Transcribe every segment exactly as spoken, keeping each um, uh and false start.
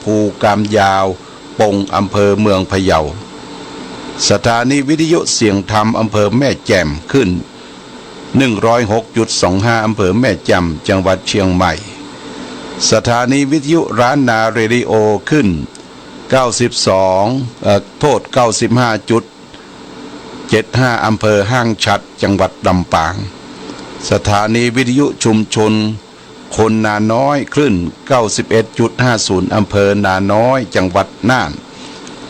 ภูกามยาว ปง อำเภอเมืองพะเยา สถานีวิทยุเสียงธรรมอำเภอแม่แจ่ม คลื่น หนึ่งร้อยหกจุดสองห้า อำเภอแม่แจ่ม จังหวัดเชียงใหม่ สถานีวิทยุล้านนาเรดิโอ คลื่น เก้าสิบสอง เอ่อ โทษ เก้าสิบห้าจุดเจ็ดห้า อำเภอห้างฉัตร จังหวัดลำปาง สถานีวิทยุชุมชนคนนาน้อย คลื่น เก้าสิบเอ็ดจุดห้าศูนย์ อำเภอนาน้อย จังหวัดน่าน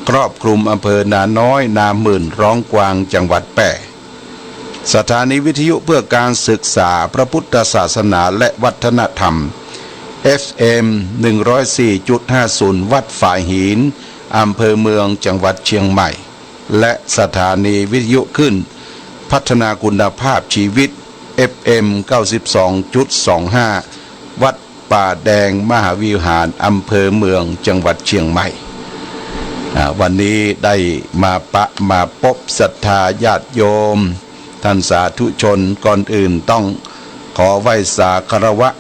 ครอบคลุมอำเภอนาน้อย นาหมื่น ร้องกวาง จังหวัดแป้ สถานีวิทยุเพื่อการศึกษาพระพุทธศาสนาและวัฒนธรรม เอฟเอ็ม หนึ่งร้อยสี่จุดห้าศูนย์ วัดฝายหิน อำเภอเมือง จังหวัดเชียงใหม่ และสถานีวิทยุคลื่นพัฒนาคุณภาพชีวิต เอฟเอ็ม เก้าสิบสองจุดสองห้า วัดป่าแดงมหาวิหาร อำเภอเมือง จังหวัดเชียงใหม่ อ่า วันนี้ได้มาปะมาปบศรัทธาญาติโยม ท่านสาธุชน ก่อนอื่นต้องขอไหว้สาคารวะ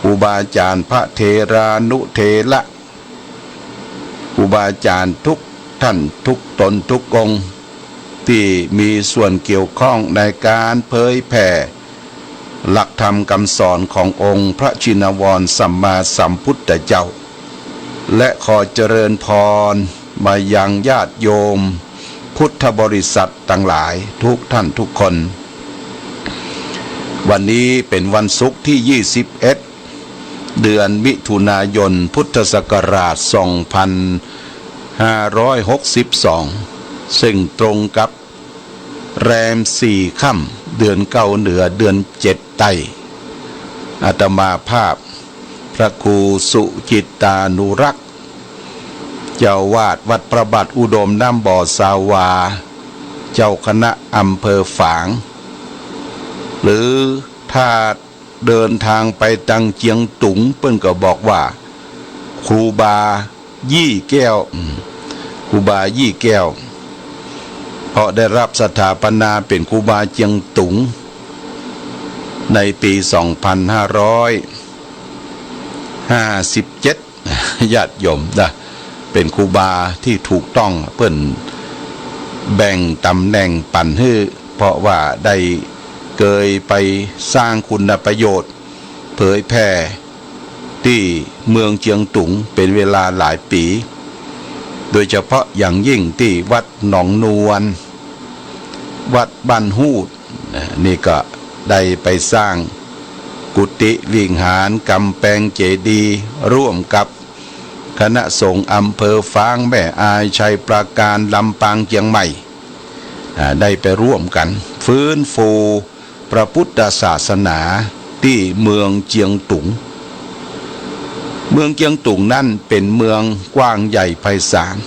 ครูบาอาจารย์พระเถรานุเถระ ครูบาอาจารย์ทุกท่านทุกตนทุกองค์ ที่มีส่วนเกี่ยวข้องในการเผยแผ่หลักธรรมคำสอนขององค์พระชินวรสัมมาสัมพุทธเจ้า และขอเจริญพรมายังญาติโยมพุทธบริษัทตังหลายทุกท่านทุกคน วันนี้เป๋นวันศุกร์ตี้ ยี่สิบเอ็ด เดือนมิถุนายน พุทธศักราช สองพันห้าร้อยหกสิบสอง ซึ่งตรงกับแรมสี่ค่ำ เดือนเก้าเหนือ เดือนเจ็ดใต้ อาตมาภาพ พระครูสุจิตตานุรักษ์ เจ้าอาวาสวัดพระบาทอุดมน้ำบ่อสาวา เจ้าคณะอำเภอฝาง หรือถ้าเดินทางไปตังเจียงตุง เปิ้นก็บอกว่า ครูบายี่แก้ว อืม ครูบายี่แก้ว เพราะได้รับสถาปนาเป๋นครูบาเจียงตุง ในปี๋ สองพันห้าร้อยห้าสิบเจ็ด ญาติโยมนะ เป๋นครูบาตี้ถูกต้อง เปิ้นแบ่งต๋ำแหน่งปั๋นหื้อ เพราะว่าได้เกยไปสร้างคุณประโยชน์ เผยแผ่ตี้เมืองเจียงตุงเป๋นเวลาหลายปี๋ โดยเฉพาะอย่างยิ่งตี้วัดหนองนวล วัดบ้านฮูด นะ นี่ก็ได้ไปสร้างกุฏิวิหาร ก๋ำแปงเจดีย์ ร่วมกับคณะสงฆ์อำเภอฝาง แม่อาย ชัยปราการ ลำปาง เจียงใหม่ อ่า ได้ไปร่วมกั๋นฟื้นฟูพระพุทธศาสนาตี้เมืองเจียงตุง เมืองเจียงตุงนั้นเป๋นเมืองกว้างใหญ่ไพศาล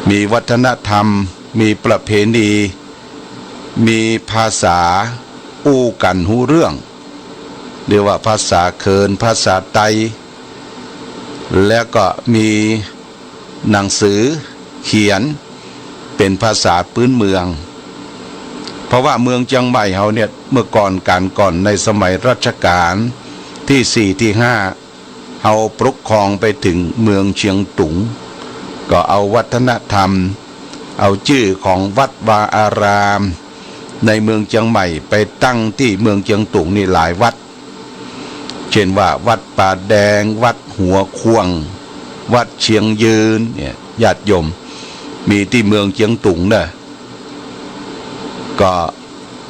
มีวัฒนธรรม มีประเพณี มีภาษาอู้กั๋นฮู้เรื่อง เรียกว่าภาษาเขิน ภาษาไต แล้วก็มีหนังสือเขียนเป๋นภาษาพื้นเมือง เพราะว่าเมืองเจียงใหม่เฮาเนี่ย เมื่อก่อนก๋านก่อนในสมัยรัชกาลตี้สี่ตี้ห้า เฮาปกครองไปเถิงเมืองเจียงตุง ก็เอาวัฒนธรรม เอาจื้อของวัดวาอาราม ในเมืองเจียงใหม่ไปตั้งตี้เมืองเจียงตุงนี่หลายวัด เช่นว่าวัดป่าแดง วัดหัวข่วง วัดเชียงยืนเนี่ย ญาติโยม มีตี้เมืองเจียงตุงเน่อ ก็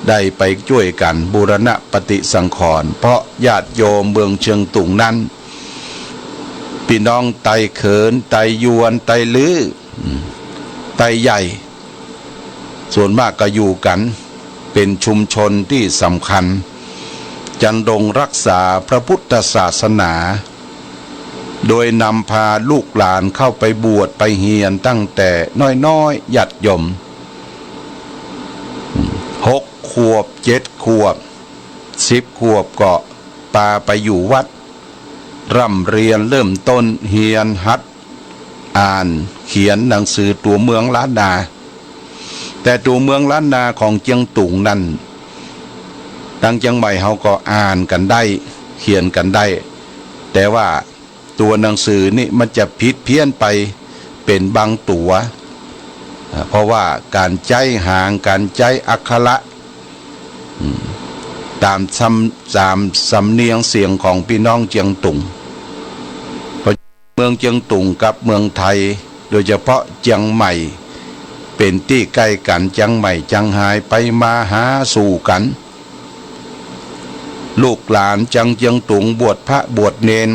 ได้ไปจ้วยกั๋นบูรณะปฏิสังขรณ์ เพราะญาติโยมเมืองเจียงตุงนั้น ปี้น้องไตเขิน ไตยวน ไตลื้อ อืม ไตใหญ่ ส่วนมากก็อยู่กั๋นเป๋นชุมชนตี้สำคัญ จันดงรักษาพระพุทธศาสนา โดยนำพาลูกหลานเข้าไปบวชไปเฮียนตั้งแต่น้อยๆ ญาติโยม หกขวบ เจ็ดขวบ สิบขวบก็ปาไปอยู่วัด ร่ำเรียนเริ่มต้นเฮียนหัดอ่านเขียนหนังสือตั๋วเมืองล้านนา แต่ตั๋วเมืองล้านนาของเจียงตุงนั้น ตังเจียงใหม่เฮาก็อ่านกั๋นได้ เขียนกั๋นได้ แต่ว่า ตัวหนังสือนี่มันจะผิดเพี้ยนไปเป๋นบางตั๋ว อ่า เพราะว่าก๋านใจ๊หาง ก๋านใจ๊อักขระ อืม ต๋ามสำ- ต๋ามสำเนียงเสียงของปี้น้องเจียงตุง เพราะเมืองเจียงตุงกับเมืองไทย โดยเฉพาะเจียงใหม่ เป๋นตี้ใก้กั๋น เจียงใหม่เจียงฮาย ไปมาหาสู่กั๋น ลูกหลานจางเจียงตุงบวชพระบวชเณร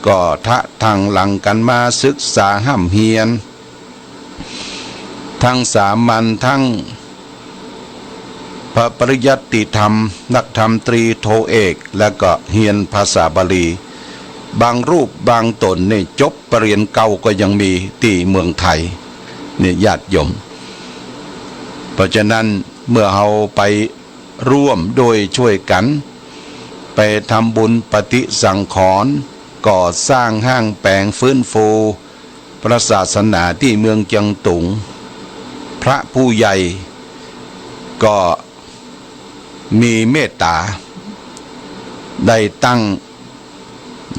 ก็ทะถังหลังกั๋นมาศึกษาฮ่ำเฮียน ทั้งสามัญ ทั้งพระปริยัติธรรม นักธรรมตรีโทเอก แล้วก็เฮียนภาษาบาลี บางรูปบางต๋นนี่จบปริญญาเก้าก็ยังมีตี้เมืองไทย เนี่ยญาติโยม เพราะฉะนั้นเมื่อเฮาไป ร่วมด้วยช่วยกั๋น ไปทำบุญปฏิสังขรณ์ ก่อสร้างห้างแป๋ง ฟื้นฟูพระศาสนาตี้เมืองเจียงตุง พระผู้ใหญ่ก็มีเมตต๋า ได้ตั้ง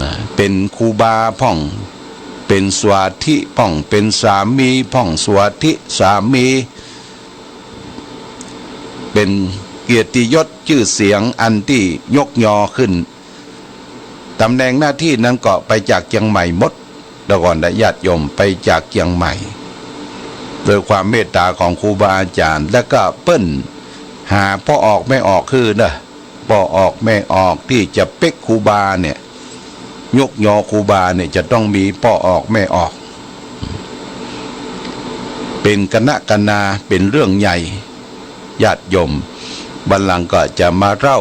นะ เป๋นครูบาพ่อง เป๋นสวาธิพ่อง เป๋นสามีพ่อง สวาธิสามี เป๋นเกียรติยศจื้อเสียงอันตี้ยกยอขึ้น ต๋ำแหน่งหน้าตี้นั้นก็ไปจากเจียงใหม่หมด แต่ก่อนนะญาติโยม ไปจากเจียงใหม่ โดยความเมตต๋าของครูบาอาจ๋ารย์ แล้วก็เปิ้นหาป้อออกแม่ออกหื้อเน่อ ป้อออกแม่ออกตี้จะเป๊กครูบาเนี่ย ยกยอครูบาเนี่ย จะต้องมีป้อออกแม่ออก เป๋นกะนะกะนา เป๋นเรื่องใหญ่ ญาติโยม วันหลังก็จะมาเล่า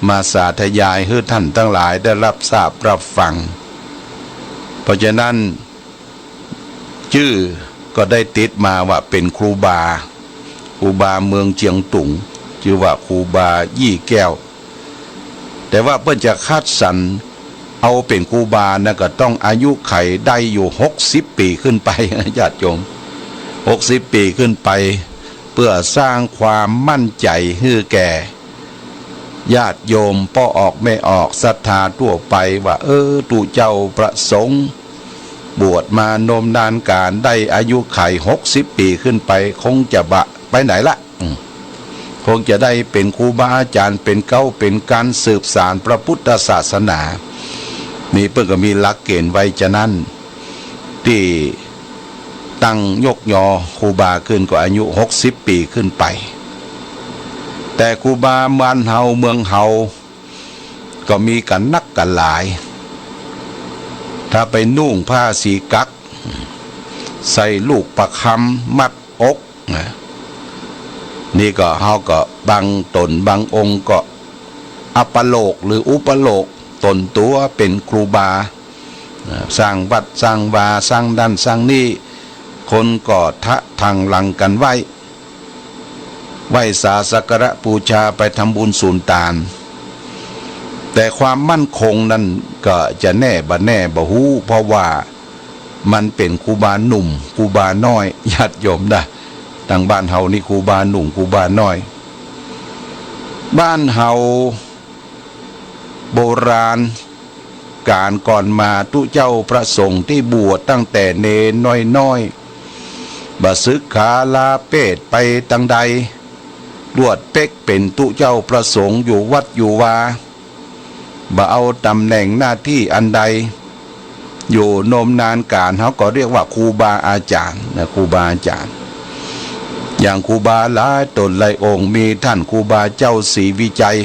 มาสาธยายหื้อท่านตังหลายได้รับทราบรับฟัง เพราะฉะนั้น จื้อก็ได้ติดมาว่าเป๋นครูบา ครูบาเมืองเจียงตุง จื้อว่าครูบายี่แก้ว แต่ว่าเปิ้นจะคัดสรรเอาเป๋นครูบานะ ก็ต้องอายุขัยได้อยู่หกสิบปี๋ขึ้นไป ญาติโยม หกสิบปี๋ขึ้นไป เปื้อสร้างความมั่นใจ๋หื้อแก่ ญาติโยมป้อออกแม่ออกศรัทธาทั่วไปว่า เออ ตุ๊เจ้าพระสงฆ์บวชมาโนมนานก๋าน ได้อายุขัยหกสิบปี๋ขึ้นไป คงจะบ่ไปไหนละ อืม คงจะได้เป๋นครูบาอาจ๋ารย์ เป๋นเก๊าเป๋นกั๋น สืบสานพระพุทธศาสนา นี่เปิ้นก็มีหลักเกณฑ์ไว้จานั้น ตี้ ตั้งยกยอครูบาขึ้นก็อายุหกสิบปี๋ขึ้นไป แต่ครูบาบ้านเฮาเมืองเฮาก็มีกั๋นนักกั๋นหลาย ถ้าไปนุ่งผ้าสีกั๊ก ใส่ลูกประคำมัดอกนะ นี่ก็เฮาก็บางต๋นบางองค์ก็อัปโลกหรืออุปโลกต๋นตั๋วเป๋นครูบา นะ สร้างวัดสร้างวา สร้างนั่นสร้างนี่ คนก็ทะถังหลังกั๋นไหว้ ไหว้สาสักการะบูชา ไปทำบุญสูนตาน แต่ความมั่นคงนั้นก็จะแน่บ่แน่บ่ฮู้ เพราะว่ามันเป๋นครูบาหนุ่ม ครูบาน้อย ญาติโยมนะ ตางบ้านเฮานี่ครูบาหนุ่ม ครูบาน้อย บ้านเฮาโบราณ ก๋านก่อนมาตุ๊เจ้าพระสงฆ์ตี้บวชตั้งแต่เณรน้อยๆ บ่สึกขาลาเพศไปตางใด ลวดเป๊กเป๋นตุ๊เจ้าพระสงฆ์อยู่วัดอยู่วา บ่เอาต๋ำแหน่งหน้าตี้อันใด อยู่โนมนานก๋าน เฮาก็เรียกว่าครูบาอาจ๋ารย์นะ ครูบาอาจ๋ารย์ อย่างครูบาหลายต๋นหลายองค์ มีต้านครูบาเจ้าศรีวิชัย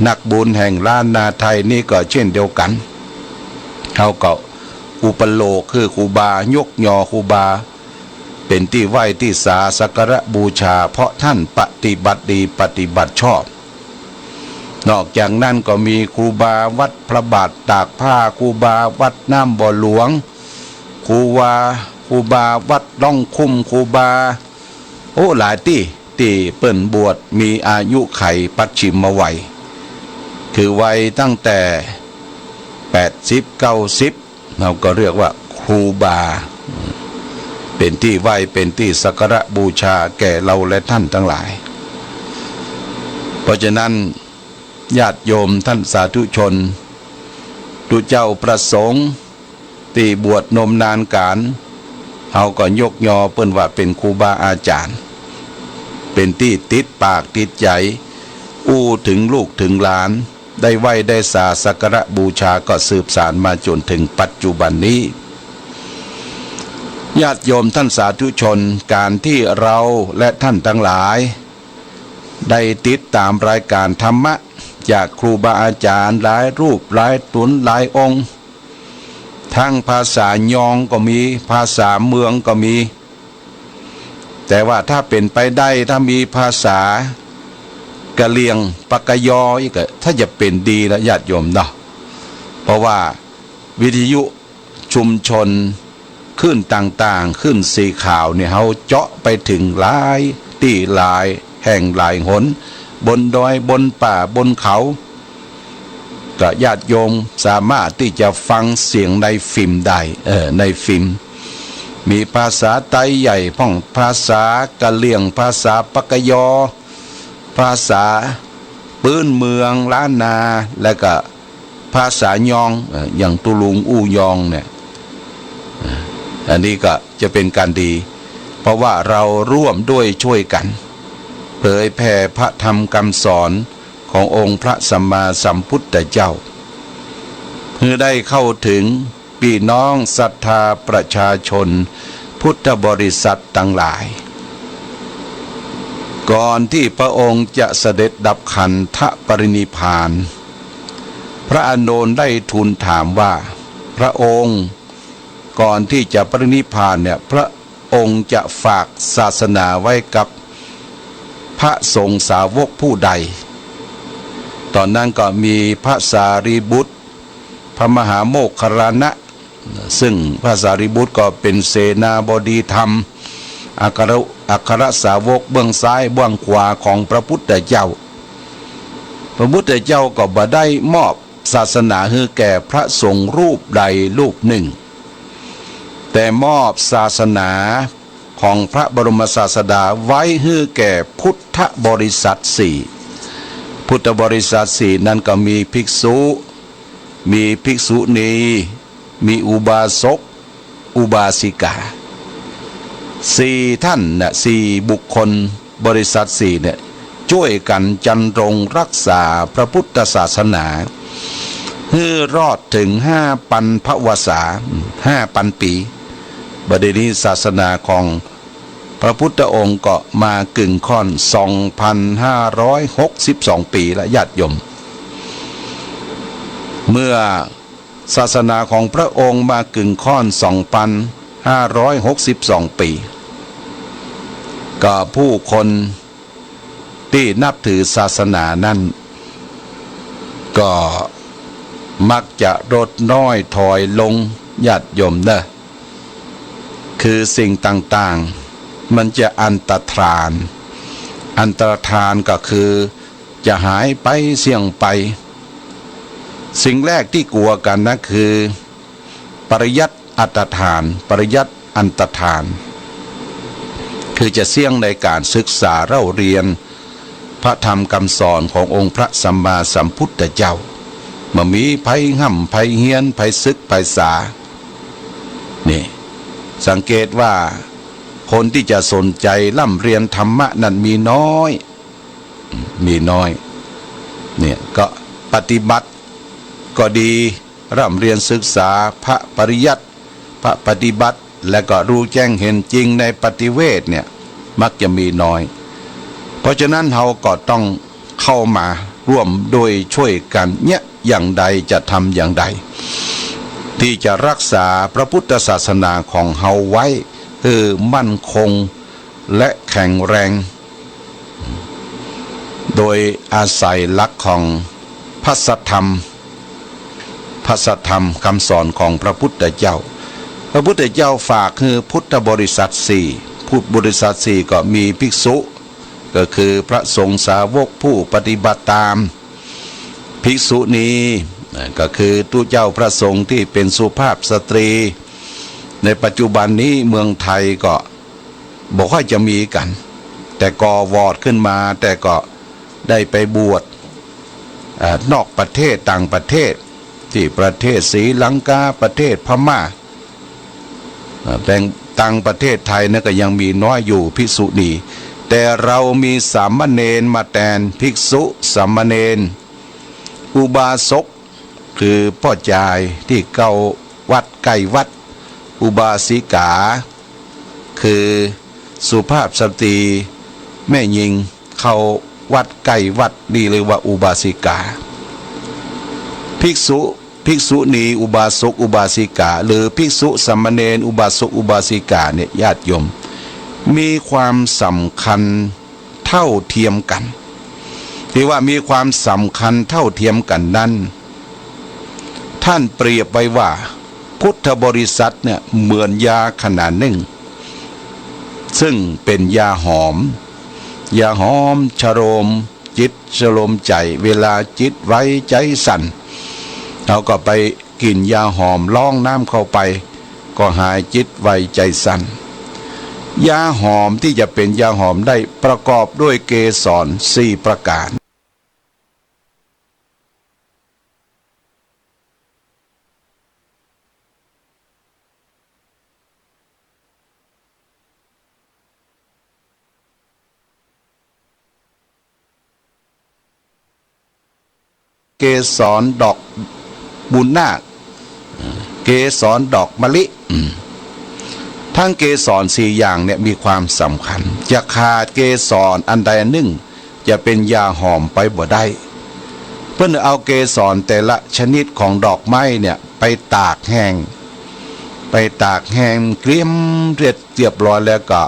นักบุญแห่งล้านนาไทยนี่ก็เช่นเดียวกั๋น เฮาก็อุปโลกคือครูบา ยกยอครูบา เป๋นตี้ไหว้ตี้สาสักการะบูชา เพราะต้านปฏิบัติดีปฏิบัติชอบ นอกจากนั้นก็มีครูบาวัดพระบาทตากผ้า ครูบาวัดน้ำบ่อหลวง ครูวา ครูบาวัดร่องคุ้ม ครูบา โอ้ หลายตี้ ตี้เปิ้นบวชมีอายุขัยปัจฉิมวัย คือวัยตั้งแต่แปดสิบ เก้าสิบ เฮาก็เรียกว่าครูบา เป๋นตี้ไหว้ เป๋นตี้สักการะบูชาแก่เฮาและต้านตังหลาย เพราะฉะนั้น ญาติโยมต้านสาธุชน ตุ๊เจ้าพระสงฆ์ตี้บวชนมนานก๋าน เฮาก็ยกยอเปิ้นว่าเป๋นครูบาอาจ๋ารย์ เป๋นตี้ติดปากติดใจ๋ อู้เถิงลูกเถิงหลาน ได้ไหว้ได้สาสักการะบูชาก็สืบสานมาจ๋นเถิงปัจจุบันนี้ ญาติโยมท่านสาธุชน ก๋านตี้เฮาและต้านตังหลาย ได้ติดต๋ามรายก๋านธรรมะจากครูบาอาจ๋ารย์หลายรูปหลายต๋นหลายองค์ ตึงภาษายองก็มี ภาษาเมืองก็มี แต่ว่าถ้าเป๋นไปได้ ถ้ามีภาษากะเหรี่ยง ปากกยอ อีกก็ ถ้าจะเป๋นดีละญาติโยมเนาะ เพราะว่าวิทยุชุมชน คลื่นต่างๆ คลื่นสีขาวเนี่ย เฮาเจาะไปเถิงหลายตี้หลายแห่งหลายหน บนดอย บนป่า บนเขา ก็ญาติโยมสามารถตี้จะฟังเสียงในฟิล์มได้ เออ ในฟิล์ม มีภาษาไตใหญ่พ่อง ภาษากะเหรี่ยง ภาษาปากกยอ ภาษาปื๊นเมืองล้านนา แล้วก็ภาษายอง เอ่อ อย่างตุ๊ลุงอู้ยองเนี่ย เอ่อ อันนี้ก็จะเป๋นก๋านดี เพราะว่าเฮาร่วมด้วยช่วยกั๋น เผยแผ่พระธรรมกำสอนขององค์พระสัมมาสัมพุทธเจ้า หื้อได้เข้าเถิง ปี้น้องศรัทธาประชาชนพุทธบริษัทตังหลาย ก่อนตี้พระองค์จะเสด็จดับขันธปรินิพพาน พระอานนท์ได้ทูลถามว่า พระองค์ ก่อนตี้จะปรินิพพานเนี่ย พระองค์จะฝากศาสนาไว้กับพระสงฆ์สาวกผู้ใด ต๋อนนั้นก็มีพระสารีบุตร พระมหาโมคคัลลานะ ซึ่งพระสารีบุตรก็เป๋นเสนาบดีธรรม อัคร อัครสาวกเบื้องซ้ายเบื้องขวาของพระพุทธเจ้า พระพุทธเจ้าก็บ่ได้มอบศาสนาหื้อแก่พระสงฆ์รูปใดรูปนึ่ง แต่มอบศาสนาของพระบรมศาสดาไว้หื้อแก่พุทธบริษัทสี่ พุทธบริษัทสี่นั้นก็มีภิกษุ มีภิกษุณี มีอุบาสก อุบาสิกา สี่ท่านน่ะ สี่บุคคล บริษัทสี่เนี่ย จ้วยกั๋นจรรรงรักษาพระพุทธศาสนา หื้อรอดเถิงห้าปันพรรษา อืม ห้าปันปี๋ บัดนี้ศาสนาของพระพุทธองค์ก็มาเกิ่งค่อน สองปันห้าร้อยหกสิบสองปี๋ละญาติโยม เมื่อ ศาสนาของพระองค์มาเกิ่งค่อน สองปันห้าร้อยหกสิบสองปี๋ ก็ผู้คนตี้นับถือศาสนานั้น ก็มักจะลดน้อยถอยลง ญาติโยมเน่อ คือสิ่งต่างๆ มันจะอันตรธาน อันตรธานก็คือ จะหายไปเสี้ยงไป สิ่งแรกตี้กั๋วกั๋นนั้นคือ ปริยัติอันตรธาน ปริยัติอันตรธาน คือจะเสี้ยงในก๋านศึกษาเล่าเรียน พระธรรมกำสอนขององค์พระสัมมาสัมพุทธเจ้า บ่มีใผฮ่ำใผเฮียน ใผศึกใผษา นี่ สังเกตว่า คนตี้จะสนใจ๋ร่ำเรียนธรรมะนั้นมีน้อย มีน้อย เนี่ย ก็ปฏิบัติก็ดี ร่ำเรียนศึกษาพระปริยัติ พระปฏิบัติ และก็ฮู้แจ้งเห็นจริงในปฏิเวทเนี่ย มักจะมีน้อย เพราะฉะนั้นเฮาก็ต้องเข้ามาร่วมด้วยช่วยกั๋นเนี่ย อย่างใดจะทำอย่างใด ตี้จะรักษาพระพุทธศาสนาของเฮาไว้ หื้อมั่นคง และแข็งแรง โดยอาศัยหลักของพระสัทธรรม พระสัทธรรมกำสอนของพระพุทธเจ้า พระพุทธเจ้าฝากหื้อพุทธบริษัทสี่ พุทธบริษัทสี่ก็มีภิกษุ ก็คือพระสงฆ์สาวกผู้ปฏิบัติต๋าม ภิกษุณี ก็คือตุ๊เจ้าพระสงฆ์ตี้เป๋นสุภาพสตรี ในปัจจุบันนี้เมืองไทยก็ บ่ค่อยจะมีกั๋น แต่ก่อวอดขึ้นมา แต่ก็ได้ไปบวช เอ่อ นอกประเทศ ต่างประเทศ ตี้ประเทศศรีลังกา ประเทศพม่า เอ่อ แตง ตังประเทศไทยนั้นก็ยังมีน้อยอยู่ภิกษุณี แต่เฮามีสามเณรมาแตน ภิกษุ สามเณร อุบาสก คือป้อจายตี้เก้าวัดใก้วัด อุบาสิกา คือสุภาพสตรีแม่ญิงเข้าวัดใก้วัด นี่เรียกว่าอุบาสิกา ภิกษุ ภิกษุณี อุบาสก อุบาสิกา หรือภิกษุ สามเณร อุบาสก อุบาสิกาเนี่ย ญาติโยม มีความสำคัญเท่าเทียมกั๋น ตี้ว่ามีความสำคัญเท่าเทียมกั๋นนั้น ท่านเปรียบไว้ว่า พุทธบริษัทเนี่ยเหมือนยาขนาดนึ่ง ซึ่งเป๋นยาหอม ยาหอมชโลมจิตชโลมใจ๋ เวลาจิตไหวใจ๋สั่น เฮาก็ไป กลิ่นยาหอม ล่องน้ำเข้าไป ก็หายจิตไหวใจ๋สั่น ยาหอมตี้จะเป๋นยาหอมได้ประกอบด้วยเกสรสี่ประก๋าน เกสรดอกบุญนาค เกสรดอกมะลิ อืม ตึงเกสรสี่อย่างเนี่ยมีความสำคัญ จะขาดเกสรอันใดอันนึ่ง จะเป๋นยาหอมไปบ่ได้ เปิ้นเอาเกสรแต่ละชนิดของดอกไม้เนี่ยไปตากแห้ง ไปตากแห้งเกลี้ยมเรียบ เรียบร้อยแล้วก็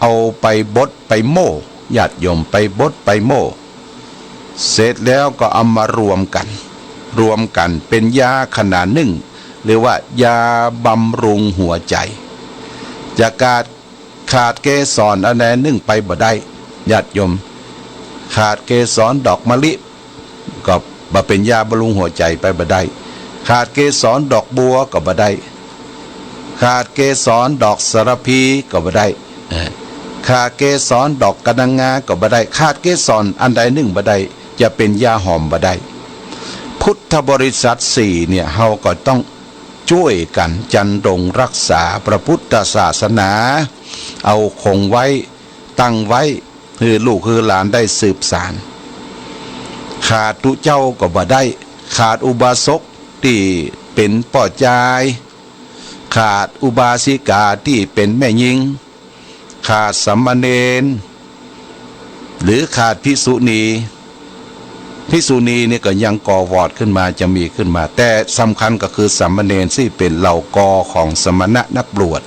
เอาไปบดไปโม่ ญาติโยม ไปบดไปโม่ เสร็จแล้วก็เอามารวมกั๋น รวมกั๋นเป๋นยาขนาดนึ่ง เรียกว่ายาบำรุงหัวใจ๋ จะขาด ขาดเกสรอันใดนึ่งไปบ่ได้ ญาติโยม ขาดเกสรดอกมะลิ ก็บ่เป๋นยาบำรุงหัวใจ๋ไปบ่ได้ ขาดเกสรดอกบัวก็บ่ได้ ขาดเกสรดอกสารภีก็บ่ได้ เออ ขาดเกสรดอกกะนังงาก็บ่ได้ ขาดเกสรอันใดนึ่งบ่ได้ จะเป๋นยาหอมบ่ได้ พุทธบริษัทสี่เนี่ย เฮาก็ต้องจ้วยกั๋นจรรรงรักษาพระพุทธศาสนา เอาคงไว้ ตั้งไว้ หื้อลูกหื้อหลานได้สืบสาน ขาดตุ๊เจ้าก็บ่ได้ ขาดอุบาสกตี้เป๋นป้อจาย ขาดอุบาสิกาตี้เป๋นแม่ญิง ขาดสามเณร หรือขาดภิกษุณี ภิกษุณีนี่ก็ยังก่อวอร์ดขึ้นมา จะมีขึ้นมา แต่สำคัญก็คือสามเณรตี้เป๋นเหล่ากอของสมณะนักบวช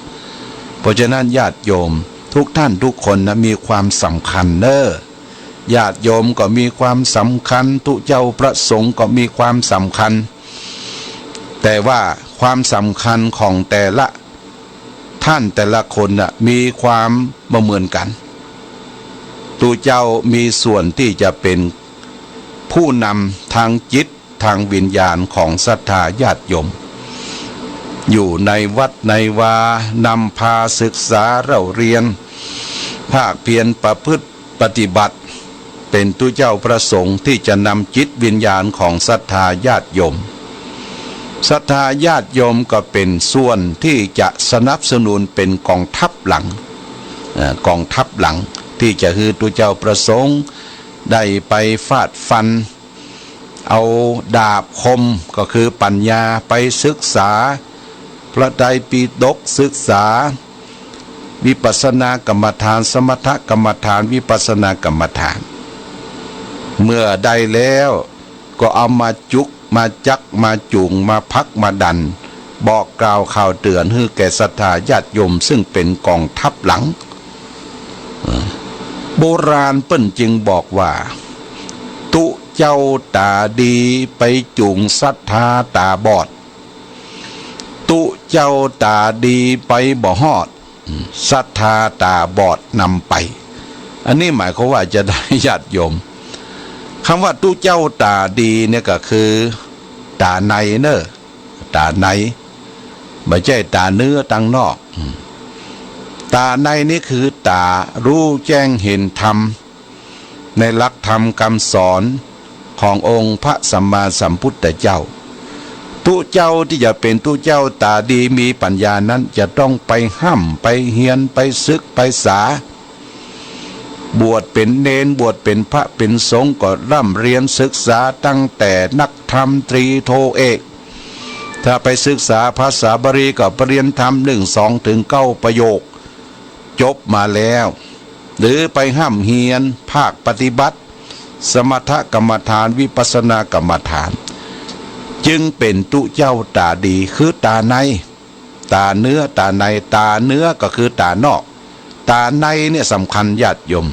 เพราะฉะนั้นญาติโยมทุกท่านทุกคนนะ มีความสำคัญเน้อ ญาติโยมก็มีความสำคัญ ตุ๊เจ้าพระสงฆ์ก็มีความสำคัญ แต่ว่าความสำคัญของแต่ละท่านแต่ละคนน่ะ มีความบ่เหมือนกั๋น ตุ๊เจ้ามีส่วนตี้จะเป๋นผู้นำทางจิตทางวิญญาณของศรัทธาญาติโยม อยู่ในวัดในวา นำพาศึกษาเล่าเรียน ภาคเพียรประพฤติ ปฏิบัติ เป๋นตุ๊เจ้าพระสงฆ์ตี้จะนำจิตวิญญาณของศรัทธาญาติโยม ศรัทธาญาติโยมก็เป๋นส่วนตี้จะสนับสนุนเป๋นกองทัพหลัง เอ่อ กองทัพหลังตี้จะหื้อตุ๊เจ้าพระสงฆ์ได้ไปฟาดฟัน เอาดาบคมก็คือปัญญาไปศึกษาพระไตรปิฎก ศึกษาวิปัสสนากรรมฐาน สมถกรรมฐาน วิปัสสนากรรมฐาน เมื่อได้แล้วก็เอามาจุก มาจัก มาจูง มาผลัก มาดัน บอกกล่าวข่าวเตือนหื้อแก่ศรัทธาญาติโยมซึ่งเป๋นกองทัพหลัง โบราณเปิ้นจึงบอกว่า ตุ๊เจ้าต๋าดีไปจูงศรัทธาต๋าบอด ตุ๊เจ้าต๋าดีไปบ่ฮอด ศรัทธาต๋าบอดนำไป อันนี้หมายความว่าจะใด ญาติโยม กำว่าตุ๊เจ้าต๋าดีเนี่ยก็คือต๋าในเน่อ ต๋าใน บ่ใจ้ต๋าเนื้อตังนอก ต๋าในนี่คือต๋าฮู้แจ้งเห็นธรรม ในหลักธรรมกำสอนขององค์พระสัมมาสัมพุทธเจ้า ตุ๊เจ้าตี้จะเป๋นตุ๊เจ้าต๋าดีมีปั๋ญญานั้น จะต้องไปฮ่ำไปเฮียน ไปศึกไปษา บวชเป๋นเณร บวชเป๋นพระเป๋นสงฆ์ ก็ร่ำเฮียนศึกษาตั้งแต่นักธรรมตรีโทเอก ถ้าไปศึกษาภาษาบาลีก็ปริญญาธรรมหนึ่ง สอง เถิงเก้าประโยค จบมาแล้ว หรือไปฮ่ำเฮียนภาคปฏิบัติ สมถกรรมฐาน วิปัสสนากรรมฐาน จึงเป๋นตุ๊เจ้าต๋าดี คือต๋าใน ต๋าเนื้อต๋าใน ต๋าเนื้อก็คือต๋านอก ต๋าในเนี่ยสำคัญญาติโยม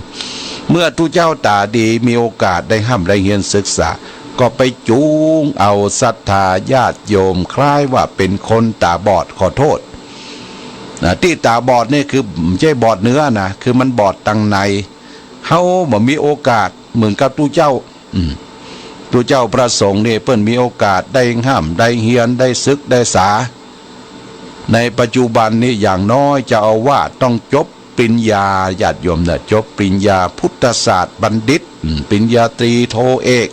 เมื่อตุ๊เจ้าต๋าดีมีโอกาสได้ฮ่ำได้เฮียนศึกษา ก็ไปจูงเอาศรัทธาญาติโยม คล้ายว่าเป๋นคนต๋าบอด ขอโต้ษนะ ตี้ต๋าบอดนี่คือบ่ใจ้บอดเนื้อนะ คือมันบอดตังใน เฮาบ่มีโอกาสเหมือนกับตุ๊เจ้า อืม ตุ๊เจ้าพระสงฆ์นี่เปิ้นมีโอกาสได้ฮ่ำได้เฮียน ได้ศึกได้ษา ในปัจจุบันนี้อย่างน้อยเจ้าอาวาสต้องจบปริญญา ญาติโยมนะ จบปริญญาพุทธศาสตร์บัณฑิต อืม ปริญญาตรีโทเอก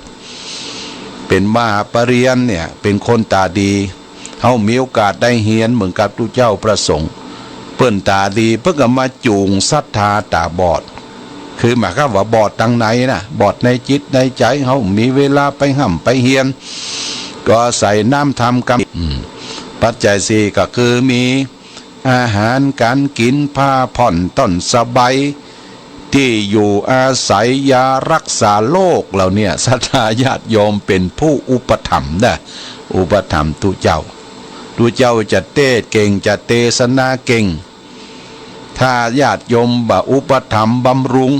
เป๋นมหาปริญญาเนี่ย เป๋นคนต๋าดี เฮามีโอกาสได้เฮียนเหมือนกับตุ๊เจ้าพระสงฆ์ เปิ้นต๋าดี เปิ้นก็มาจูงศรัทธาต๋าบอด คือหมายความว่าบอดตังในนะ บอดในจิตในใจ๋ เฮามีเวลาไปฮ่ำไปเฮียน ก็อาศัยน้ำธรรมกำ อืม ปัจจัยสี่ก็คือมีอาหารก๋านกิ๋น ผ้าผ่อนต้อนสบาย ตี้อยู่อาศัย ยารักษาโรคเหล่าเนี้ย ศรัทธาญาติโยมเป๋นผู้อุปถัมภ์นะ อุปถัมภ์ตุ๊เจ้า ตุ๊เจ้าจะเตสน์เก่ง จะเตสนาเก่ง ถ้าญาติโยมบ่อุปถัมภ์บำรุง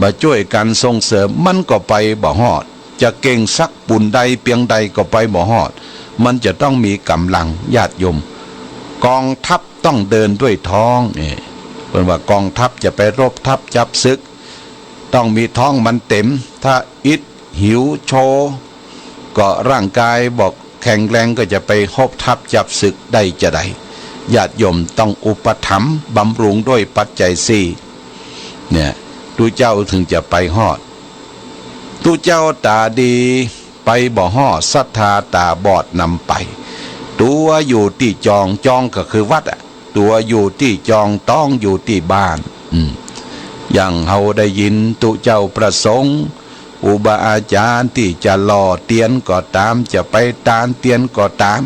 บ่จ้วยกั๋นส่งเสริม มันก็ไปบ่ฮอด จะเก่งสักปูนใดเปียงใดก็ไปบ่ฮอด มันจะต้องมีก๋ำลัง ญาติโยม กองทัพต้องเดินด้วยท้อง เอ้ เปิ้นว่ากองทัพจะไปรบทัพจับศึก ต้องมีท้องมันเต๋ม ถ้าอิดหิวโช ก็ร่างก๋ายบ่แข็งแรง ก็จะไปรบทัพจับศึกได้จาใด ญาติโยมต้องอุปถัมภ์บำรุงด้วยปัจจัยสี่ เนี่ย ตุ๊เจ้าเถิงจะไปฮอด ตุ๊เจ้าต๋าดีไปบ่ฮอด ศรัทธาต๋าบอดนำไป ตั๋วอยู่ตี้จอง จองก็คือวัดอะ ตั๋วอยู่ตี้จอง ต๊องอยู่ตี้บ้าน อืม อย่างเฮาได้ยินตุ๊เจ้าพระสงฆ์ ครูบาอาจ๋ารย์ตี้จะหล่อเตียนก็ต๋าม จะไปตานเตียนก็ต๋าม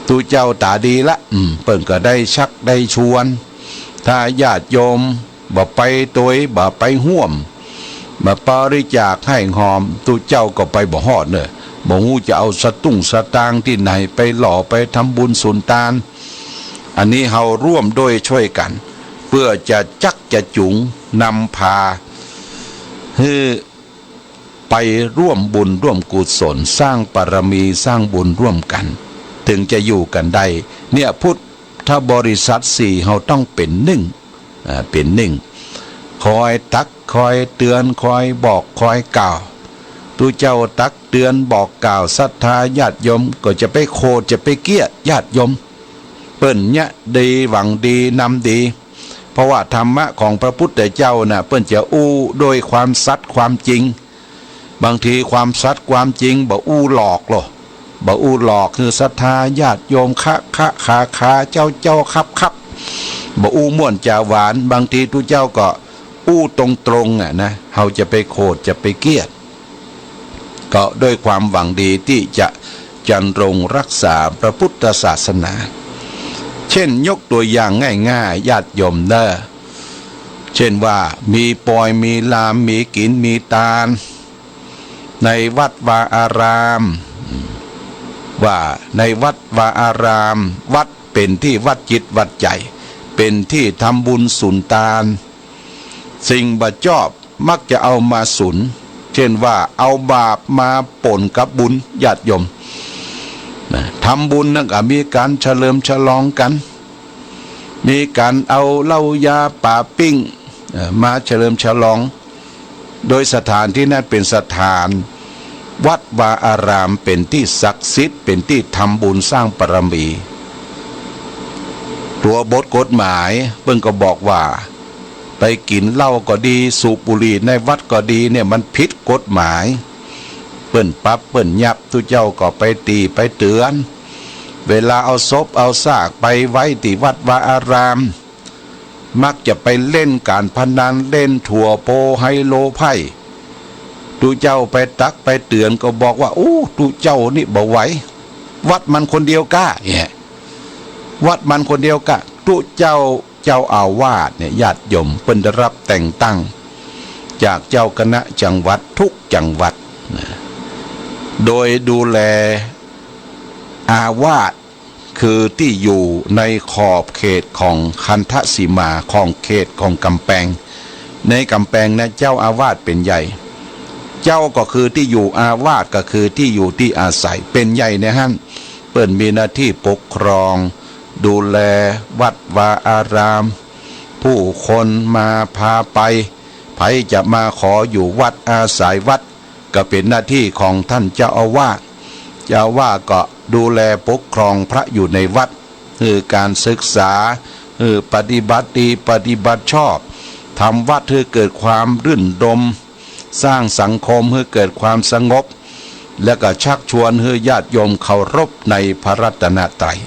ตุ๊เจ้าต๋าดีละ อืม เปิ้นก็ได้ชักได้ชวน ถ้าญาติโยมบ่ไปตวย บ่ไปฮ่วม บ่บริจาคให้หอม ตุ๊เจ้าก็ไปบ่ฮอดเน่อ บ่ฮู้จะเอาสตุ้งสตางค์ตี้ไหนไปหล่อ ไปทำบุญสุนตาน อันนี้เฮาร่วมด้วยช่วยกั๋น เปื้อจะจักจะจูงนำพา หื้อไปร่วมบุญร่วมกุศล สร้างบารมีสร้างบุญร่วมกั๋น เถิงจะอยู่กั๋นได้ เนี่ย พุทธบริษัทสี่เฮาต้องเป๋นนึ่ง อ่า เป๋นนึ่ง คอยตัก คอยเตือน คอยบอก คอยกล่าว ตุ๊เจ้าตักเตือนบอกกล่าวศรัทธาญาติโยม ก็จะไปโขด จะไปเกี้ยญาติโยม เปิ้นเยียะดีหวังดีนำดี เพราะว่าธรรมะของพระพุทธเจ้าน่ะ เปิ้นจะอู้ด้วยความสัตย์ความจริง บางทีความสัตย์ความจริงบ่อู้หลอกหรอก บ่อู้หลอกหื้อศรัทธาญาติโยมคะคะขาขา เจ้าเจ้าครับครับ บ่อู้ม่วนจ๋าหวาน บางทีตุ๊เจ้าก็อู้ตรงๆ อะนะ เฮาจะไปโขดจะไปเกี้ย ก็ด้วยความหวังดีตี้จะจันรงรักษาพระพุทธศาสนา เช่นยกตัวอย่างง่ายๆ ญาติโยมเน่อ เช่นว่ามีปอยมีลาม มีกิ๋นมีตาน ในวัดวาอาราม ว่าในวัดวาอาราม วัดเป๋นตี้วัดจิตวัดใจ๋ เป๋นตี้ทำบุญสุนตาน สิ่งบ่จอบมักจะเอามาสุน เช่นว่าเอาบาปมาป๋นกับบุญ ญาติโยมนะ ทำบุญนั่นก็มีก๋านเฉลิมฉลองกั๋น มีก๋านเอาเหล้ายาป๋าปิ้ง เอ่อ มาเฉลิมฉลอง โดยสถานตี้นั้นเป๋นสถาน วัดวาอาราม เป๋นตี้ศักดิ์สิทธิ์ เป๋นตี้ทำบุญสร้างบารมี ตั๋วบทกฎหมายเปิ้นก็บอกว่า ไปกิ๋นเหล้าก็ดี สูบบุหรี่ในวัดก็ดีเนี่ย มันผิดกฎหมาย ปิ้นปรับปิ้นยับ ตุ๊เจ้าก็ไปติไปเตือน เวลาเอาศพเอาซากไปไว้ตี้วัดวาอาราม มักจะไปเล่นก๋านพนัน เล่นตั๋วโปไฮโลไพ่ ตุ๊เจ้าไปตักไปเตือนก็บอกว่า โอ้ ตุ๊เจ้านี่บ่ไหว วัดมันคนเดียวก้า เนี่ย วัดมันคนเดียวก้า ตุ๊เจ้า เจ้าอาวาสเนี่ย ญาติโยม เปิ้นได้รับแต่งตั้งจากเจ้าคณะจังหวัดทุกจังหวัดนะ โดยดูแลอาวาส คือตี้อยู่ในขอบเขตของคันธสีมา ของเขตของก๋ำแปง ในก๋ำแปงนะ เจ้าอาวาสเป๋นใหญ่ เจ้าก็คือตี้อยู่ อาวาสก็คือตี้อยู่ตี้อาศัย เป๋นใหญ่ในหั้น เปิ้นมีหน้าตี้ปกครอง ดูแลวัดวาอาราม ผู้คนมาพาไป ใผจะมาขออยู่วัดอาศัยวัด ก็เป๋นหน้าตี้ของต้านเจ้าอาวาส เจ้าอาวาสก็ดูแลปกครองพระอยู่ในวัด หื้อก๋านศึกษา หื้อปฏิบัติดีปฏิบัติชอบ ทำวัดหื้อเกิดความรื่นรมย์ สร้างสังคมหื้อเกิดความสงบ และก็ชักชวนหื้อญาติโยมเคารพในพระรัตนตรัย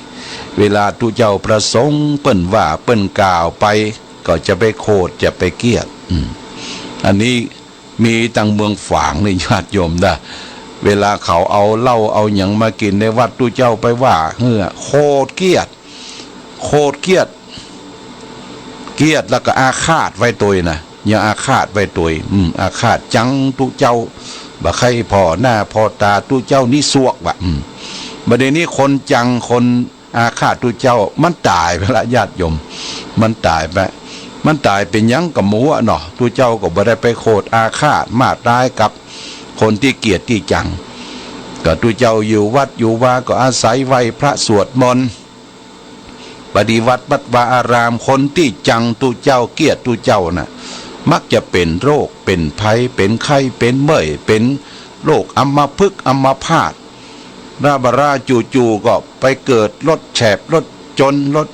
เวลาตุ๊เจ้าพระสงฆ์เปิ้นว่าเปิ้นกล่าวไป ก็จะไปโขดจะไปเกลียด อืม อันนี้ มีตังเมืองฝางนี่ญาติโยมนะ เวลาเขาเอาเหล้าเอาหยังมากิ๋นในวัด ตุ๊เจ้าไปว่าหื้อ โขดเกลียด โขดเกลียด เกลียดแล้วก็อาฆาตไว้ตวยนะ ยังอาฆาตไว้ตวย อืม อาฆาตจังตุ๊เจ้า บ่ใค่ผ่อหน้าผ่อต๋าตุ๊เจ้านี่ซวกว่ะ อืม บ่าเดี่ยวนี้คนจังคน อาฆาตตุ๊เจ้า มันต๋ายไปละญาติโยม มันต๋ายไป มันต๋ายเป๋นหยังก็บ่ฮู้เนาะ ตุ๊เจ้าก็บ่ได้ไปโขดอาฆาตมาดร้ายกับคนตี้เกลียดตี้จัง ก็ตุ๊เจ้าอยู่วัดอยู่วาก็อาศัยไหว้พระสวดมนต์ ปฏิบัติวัดวาอาราม คนตี้จังตุ๊เจ้าเกลียดตุ๊เจ้าน่ะ มักจะเป๋นโรคเป๋นภัย เป๋นไข้เป๋นเมื่อย เป๋นโรคอัมพฤกษ์อัมพาต ร่าบ่าร่าจู่ๆ ก็ไปเกิดรถแฉบ รถจน รถ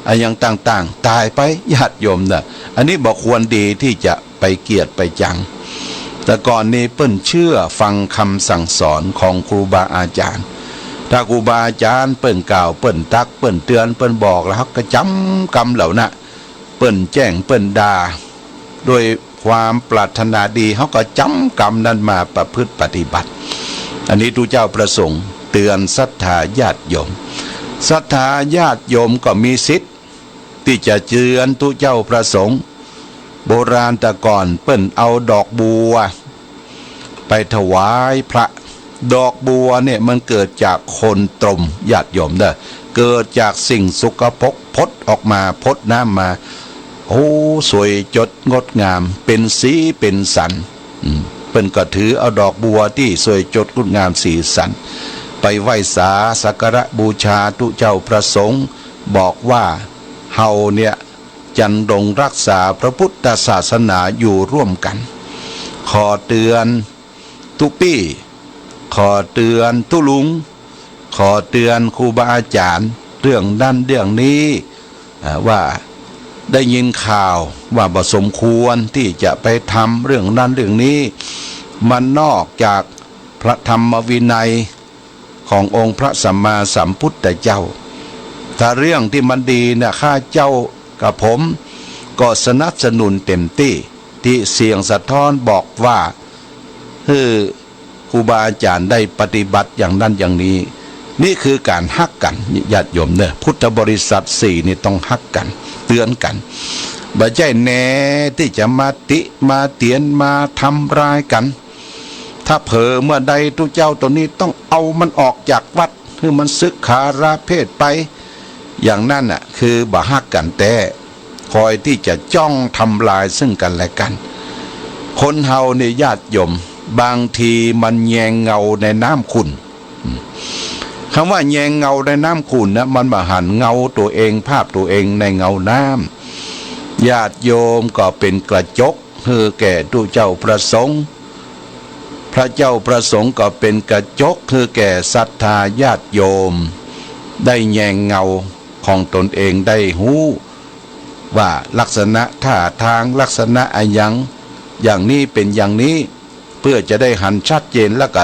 อะหยังต่างๆ ต๋ายไปญาติโยมน่ะ อันนี้บ่ควรดีตี้จะไปเกลียดไปจัง แต่ก่อนนี้เปิ้นเจื้อฟังกำสั่งสอนของครูบาอาจ๋ารย์ ถ้าครูบาอาจ๋ารย์เปิ้นกล่าว เปิ้นตัก เปิ้นเตือน เปิ้นบอกแล้ว เฮาก็จ๋ำกำเหล่านั้น เปิ้นแจ้งเปิ้นด่า ด้วยความปรารถนาดี เฮาก็จ๋ำกำนั้นมาประพฤติปฏิบัติ อันนี้ตุ๊เจ้าพระสงฆ์เตือนศรัทธาญาติโยม ศรัทธาญาติโยมก็มีสิทธิ์ตี้จะเจือนตุ๊เจ้าพระสงฆ์ โบราณแต่ก่อนเปิ้นเอาดอกบัว ไปถวายพระ ดอกบัวเนี่ยมันเกิดจากโคลนตม ญาติโยมเด้อ เกิดจากสิ่งสกปรก พดออกมา พดน้ำมา โอ้ สวยจดงดงาม เป๋นสีเป๋นสัน อืม เปิ้นก็ถือเอาดอกบัวตี้สวยจดงดงามสีสัน ไปไหว้สาสักการะบูชาตุ๊เจ้าพระสงฆ์ บอกว่าเฮาเนี่ย จันดงรักษาพระพุทธศาสนาอยู่ร่วมกั๋น ขอเตือนตุ๊ปี้ ขอเตือนตุ๊ลุง ขอเตือนครูบาอาจ๋ารย์ เรื่องนั้นเรื่องนี้ อ่า ว่าได้ยินข่าวว่าบ่สมควรตี้จะไปทำเรื่องนั้นเรื่องนี้ มันนอกจากพระธรรมวินัย ขององค์พระสัมมาสัมพุทธเจ้า ถ้าเรื่องตี้มันดีน่ะ ข้าเจ้ากับผมก็สนับสนุนเต็มตี้ ตี้เสียงสะท้อนบอกว่า หื้อครูบาอาจ๋ารย์ได้ปฏิบัติอย่างนั้นอย่างนี้ นี่คือก๋านฮักกั๋น ญาติโยมเน่อ พุทธบริษัทสี่นี่ต้องฮักกั๋น เตือนกั๋น บ่ใจ้แน่ตี้จะมาติมาเตียนมาทำร้ายกั๋น ถ้าเผลอเมื่อใดตุ๊เจ้าต๋นนี้ต้องเอามันออกจากวัด หื้อมันสึกขาลาเพศไป อย่างนั้นน่ะ คือบ่ฮักกั๋นแต๊ คอยตี้จะจ้องทำลายซึ่งกั๋นและกั๋น คนเฮานี่ญาติโยม บางทีมันแยงเงาในน้ำขุ่น อืม กำว่าแยงเงาในน้ำขุ่นนะ มันบ่หันเงาตั๋วเอง ภาพตั๋วเองในเงาน้ำ ญาติโยมก็เป๋นกระจก หื้อแก่ตุ๊เจ้าพระสงฆ์ พระเจ้าพระสงฆ์ก็เป๋นกระจก หื้อแก่ศรัทธาญาติโยม ได้แยงเงาของต๋นเอง ได้ฮู้ว่าลักษณะท่าตาง ลักษณะอะหยัง อย่างนี้เป๋นอย่างนี้ เปื้อจะได้หันชัดเจน แล้วก็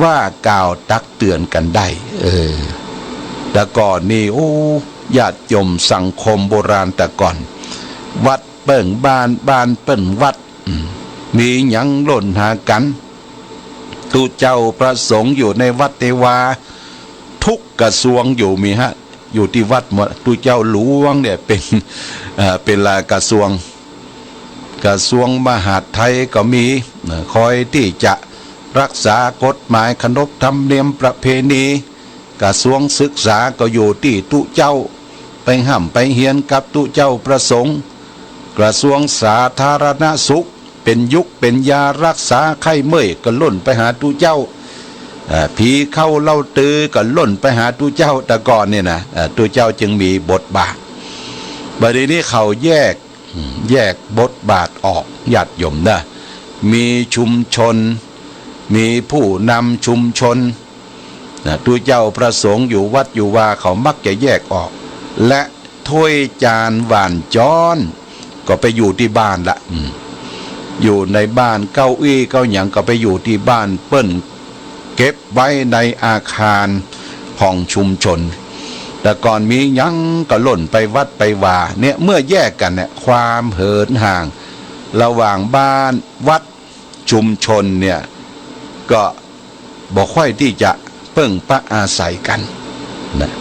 ว่ากล่าวตักเตือนกั๋นได้ เออ แต่ก่อนนี่ โอ้ ญาติโยม สังคมโบราณแต่ก่อน วัดเปิ้งบ้าน บ้านเปิ้งวัด อืม มีหยังล่นหากั๋น ตุ๊เจ้าพระสงฆ์อยู่ในวัดในวา ทุกกระทรวงอยู่มีฮะ อยู่ตี้วัดหมด ตุ๊เจ้าหลวงเนี่ยเป๋น เอ่อ เป๋นหลายกระทรวง กระทรวงมหาดไทยก็มี เอ่อ คอยตี้จะรักษากฎหมายขนบธรรมเนียมประเพณี กระทรวงศึกษาก็อยู่ตี้ตุ๊เจ้า ไปฮ่ำไปเฮียนกับตุ๊เจ้าพระสงฆ์ กระทรวงสาธารณสุข เป๋นยุกเป๋นยารักษาไข้เมื่อยก็ล่นไปหาตุ๊เจ้า เอ่อ ผีเข้าเล้าตือก็ล่นไปหาตุ๊เจ้า แต่ก่อนเนี่ยนะ เอ่อ ตุ๊เจ้าจึงมีบทบาท บัดนี้เขาแยก อืม แยกบทบาทออก ญาติโยมนะ มีชุมชน มีผู้นำชุมชน นะ ตุ๊เจ้าพระสงฆ์อยู่วัดอยู่วา เขามักจะแยกออก และถ้วยจานหว่านจ๊อน ก็ไปอยู่ตี้บ้านละ อืม อยู่ในบ้าน เก้าอี้เก้าหยังก็ไปอยู่ตี้บ้าน เปิ้นเก็บไว้ในอาคารของชุมชน แต่ก่อนมีหยังก็ล่นไปวัดไปวา เนี่ย เมื่อแยกกั๋นเนี่ย ความเหินห่างระหว่างบ้านวัดชุมชนเนี่ย ก็ บ่ค่อยตี้จะเปิ้งปะอาศัยกั๋นนะ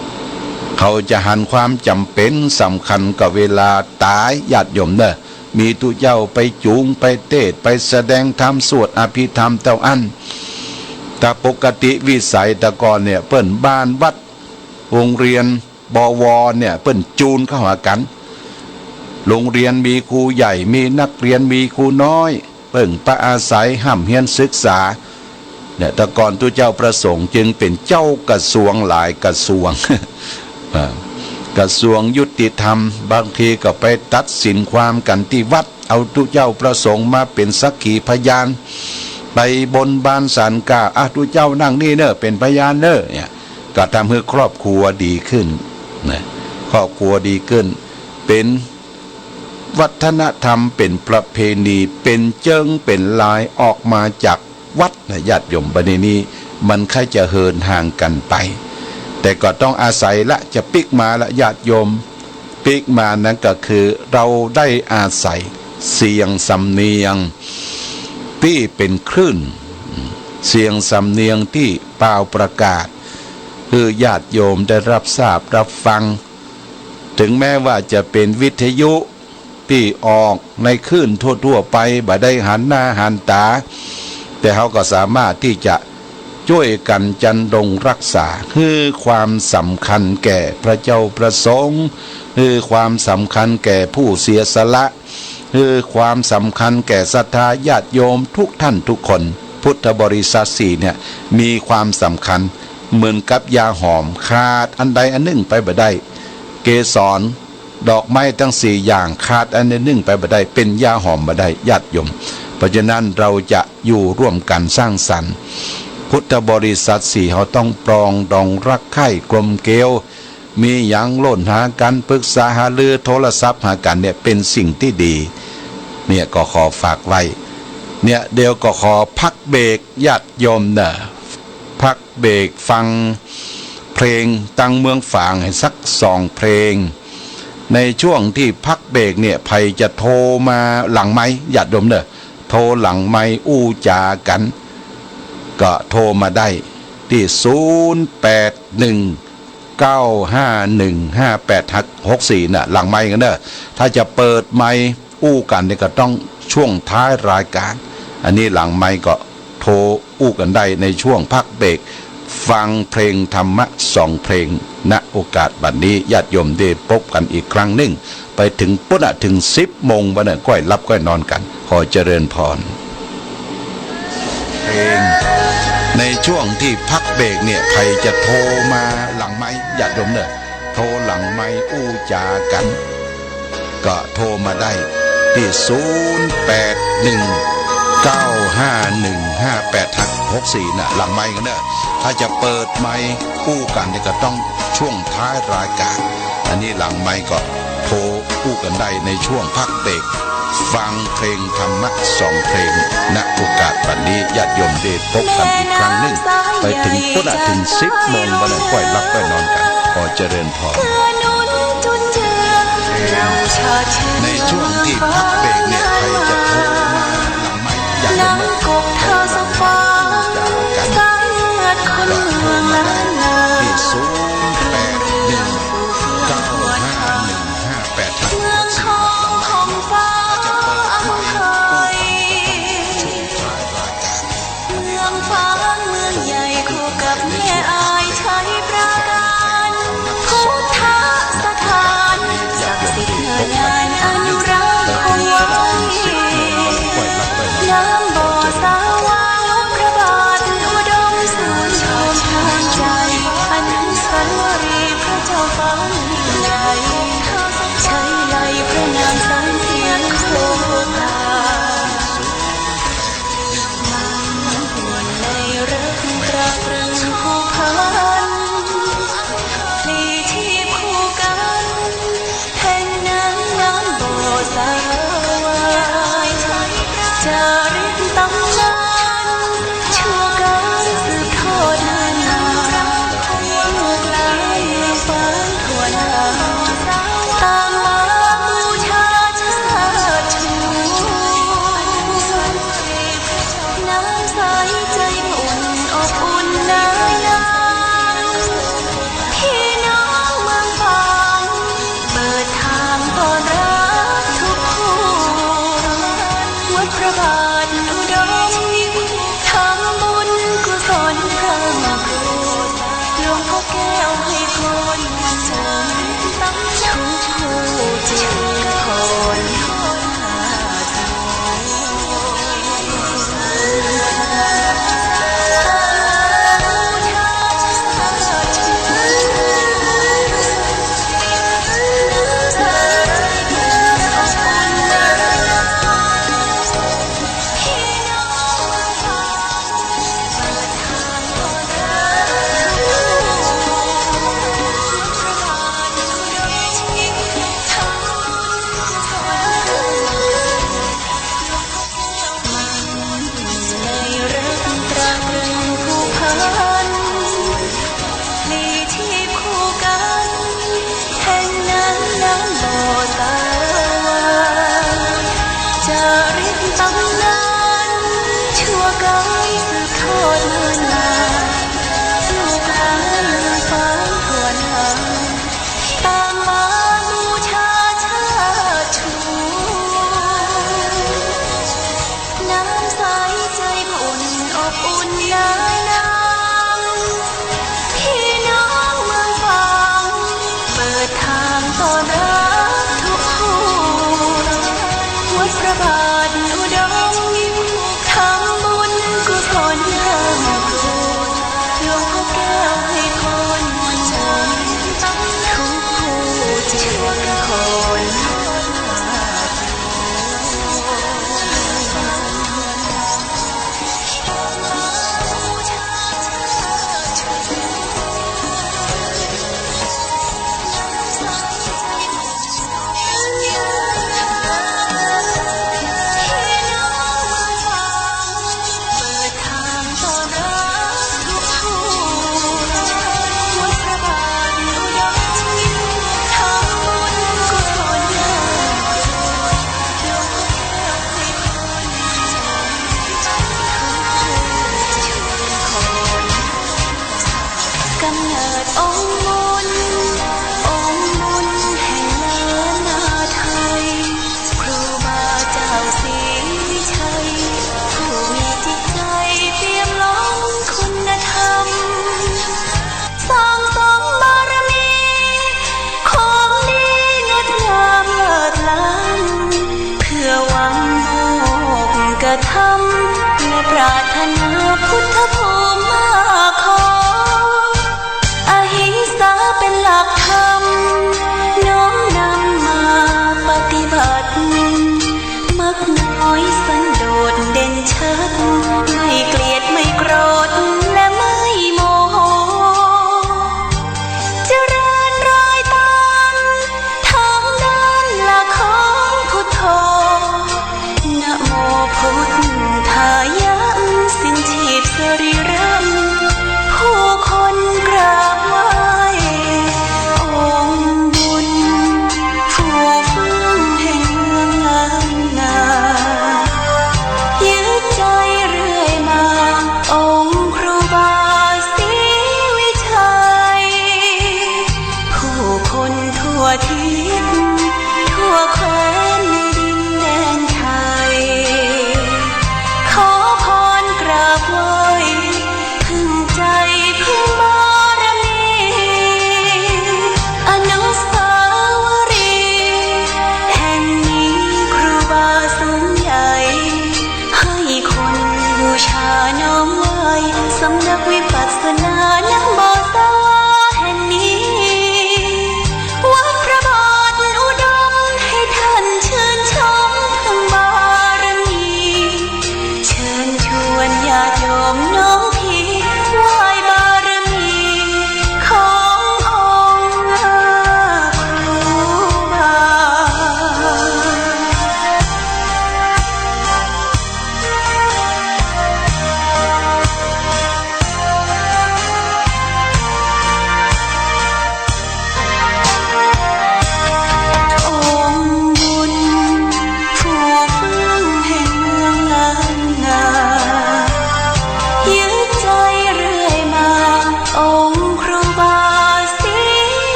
เขาจะหันความจ๋ำเป๋นสำคัญกับเวลาต๋าย ญาติโยมเน่อ มีตุ๊เจ้าไปจูง ไปเตสน์ ไปแสดงธรรม สวดอภิธรรมเต้าอั้น แต่ปกติวิสัยแต่ก่อนเนี่ย เปิ้นบ้านวัด โฮงเฮียน บวร เนี่ย เปิ้นจูนเข้าหากั๋น โฮงเฮียนมีครูใหญ่ มีนักเรียน มีครูน้อย เปิ้งปะอาศัย ฮ่ำเฮียนศึกษา เนี่ย แต่ก่อนตุ๊เจ้าพระสงฆ์จึงเป๋นเจ้ากระทรวงหลายกระทรวง อ่า กระทรวงยุติธรรม บางทีก็ไปตัดสินความกั๋นตี้วัด เอาตุ๊เจ้าพระสงฆ์มาเป๋นสักขีพยาน ไปบนบานศาลกล่าว อ่ะ ตุ๊เจ้านั่งนี่เน่อ เป๋นพยานเน่อ เนี่ย ก็ทำหื้อครอบครัวดีขึ้นนะ ครอบครัวดีขึ้น เป๋นวัฒนธรรม เป๋นประเพณี เป๋นเจิงเป๋นลายออกมาจากวัดนะ ญาติโยม บัดนี้นี่มันใค่จะเหินห่างกั๋นไป แต่ก็ต้องอาศัยละ จะปิ๊กมาละ ญาติโยม ปิ๊กมานั้นก็คือเราได้อาศัยเสียงสำเนียงตี้เป๋นคลื่น เสียงสำเนียงตี้เป่าประกาศ หื้อญาติโยมได้รับทราบรับฟัง ถึงแม้ว่าจะเป๋นวิทยุตี้ออกในคลื่นทั่วๆ ไป บ่ได้หันหน้าหันต๋า แต่เฮาก็สามารถตี้จะจ้วยกั๋นจันดงรักษา หื้อความสำคัญแก่พระเจ้าพระสงฆ์ หื้อความสำคัญแก่ผู้เสียสละ หื้อความสำคัญแก่ศรัทธาญาติโยมทุกท่านทุกคน พุทธบริษัทสี่เนี่ย มีความสำคัญเหมือนกับยาหอม ขาดอันใดอันนึ่งไปบ่ได้ เกสร ดอกไม้ทั้งสี่อย่าง ขาดอันใดนึ่งไปบ่ได้ เป๋นยาหอมบ่ได้ ญาติโยม เพราะฉะนั้นเราจะอยู่ร่วมกั๋นสร้างสรรค์ พุทธบริษัทสี่ เฮาต้องปรองดองรักใคร่กลมเกลียว มีหยังล่นหากั๋น ปรึกษาหารือ โทรศัพท์หากั๋นเนี่ย เป๋นสิ่งตี้ดี เนี่ยก็ขอฝากไว้ เนี่ย เดี๋ยวก็ขอพักเบรก ญาติโยมเน่อ พักเบรกฟังเพลงตังเมืองฝางหื้อสักสองเพลง ในช่วงตี้พักเบรกเนี่ย ใผจะโทรมาหลังไมค์ ญาติโยมเน่อ โทรหลังไมค์อู้จ๋ากั๋น ก็โทรมาได้ตี้ ศูนย์แปดหนึ่ง เก้าห้าหนึ่ง ห้าแปดหกสี่ น่ะ หลังไมค์กั๋นเน่อ ถ้าจะเปิดไมค์อู้กั๋นเนี่ย ก็ต้องช่วงท้ายรายการ อันนี้หลังไมค์ก็โทรอู้กั๋นได้ในช่วงพักเบรก ฟังเพลงธรรมะสองเพลง ณ โอกาสบัดนี้ ญาติโยมได้ปบกั๋นอีกครั้งนึ่ง ไปเถิงปู๊นน่ะ เถิงสิบโมงบัดนั้น ก้อยหลับก้อยนอนกั๋น ขอเจริญพร เพลง ในช่วงตี้พักเบรกเนี่ย ใผจะโทรมาหลังไมค์ ญาติโยมเน่อ โทรหลังไมค์อู้จ๋ากั๋น ก็โทรมาได้ตี้ ศูนย์แปดหนึ่ง เก้าห้าหนึ่ง ห้าแปดหกสี่ น่ะ หลังไมค์กั๋นเน่อ ถ้าจะเปิดไมค์อู้กั๋นเนี่ย ก็ต้องช่วงท้ายรายการ อันนี้หลังไมค์ก็โทรอู้กั๋นได้ในช่วงพักเบรก ฟังเพลงธรรมะสองเพลง ณ โอกาสบัดนี้ ญาติโยมได้ปบกั๋นอีกครั้งนึ่ง ไปเถิงปุ้นละ เถิงสิบโมง บ่านั้นก้อยหลับก้อยนอนกั๋น ขอเจริญพร ในช่วงตี้พักเบรกเนี่ย ใผจะโทรมาหลังไมค์ ญาติโยมเนาะ โทรมาหลังไมค์ ก็โทรมาได้ตี้ ศูนย์แปดหนึ่ง เก้าห้าหนึ่ง ห้าแปดหกสี่ หลังไมค์ อาจจะเปิดไมค์ เมืองฟ้าเมืองใหญ่คู่กับแม่อายชัยปราการ พุทธสถานศักดิ์สิทธิ์เนินนานอนุรักษ์คงไว้ น้ำบ่อสาหว่างพระบาทอุดมสุดชมทางใจ อนุสาวรีย์พระเจ้าฟ้าเมืองใหญ่ ใช้ไลยพระนามสรรเสริญคู่กา ในรักตราตรึงผูกพัน พลีชีพคู่กัน แห่งน้ำบ่อสาหว่าง จารึกตำนาน ชั่วกาลสืบทอดนาน ลูกหลานเมืองฟ้าทั่วหน้า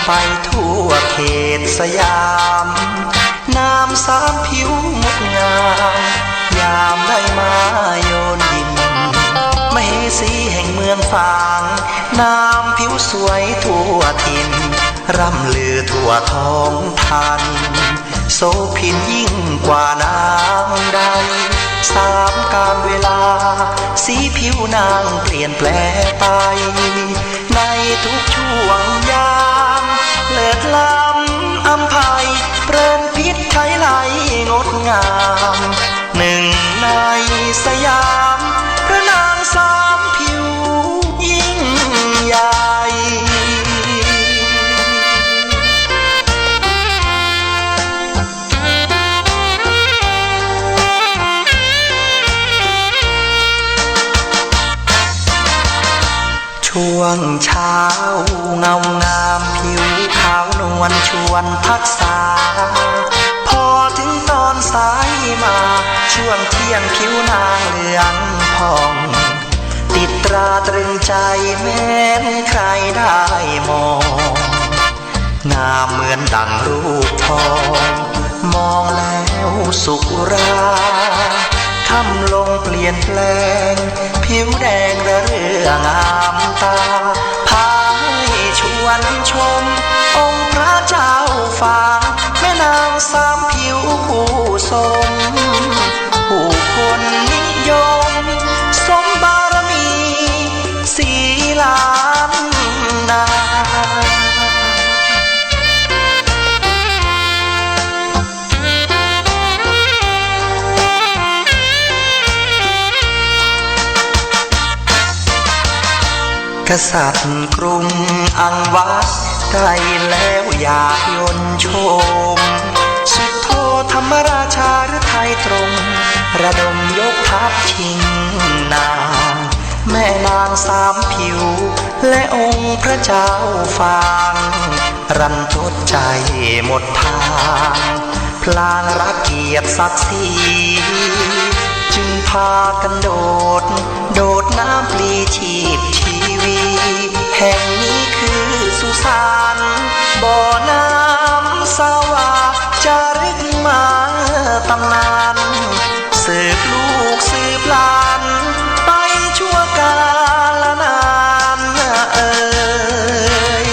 ไปทั่วเขตสยาม นามสามผิวงดงาม ยามได้มาโยนยิม มเหสีแห่งเมืองฝาง นามผิวสวยทั่วถิ่น ร่ำลือทั่วท้องถิ่น โสภินยิ่งกว่านางใด สามกาลเวลา สีผิวนางเปลี่ยนแปลไป ในทุกช่วงยาม เลิศล้ำอำไพ เปริญพิษไถไลงดงาม หนึ่งในสยาม พระนางสามผิวยิ่งใหญ่ ช่วงเช้าเงางามผิวขาวนวลชวนพักษา พอถึงตอนสายมา ช่วงเที่ยงผิวนางเหลืองผ่อง ติดตราตรึงใจแม้นใครได้มอง งามเหมือนดังรูปทอง มองแล้วสุขอุรา ค่ำลงเปลี่ยนแปลง ผิวแดงระเรื่องามตา พาให้ชวนชม องค์พระเจ้าฝาง แม่นางสามผิวผู้ทรง ผู้คนนิยม สมบารมี สีล้านนา กษัตริย์กรุงอังวัต ได้แล้วอยากยนต์ชม สุโธธรรมราชาฤทัยตรง ระดมยกทัพชิงนาง แม่นางสามผิว และองค์พระเจ้าฝาง รันทดใจหมดทาง พลางรักเกียรติศักดิ์ศรี จึงพากันโดด โดดน้ำปลีชีพชีวี แห่งนี้คือสุสาน บ่อน้ำสวา จารึกมาตำนาน สืบลูกสืบหลาน ไปชั่วกาลนานเอ่ย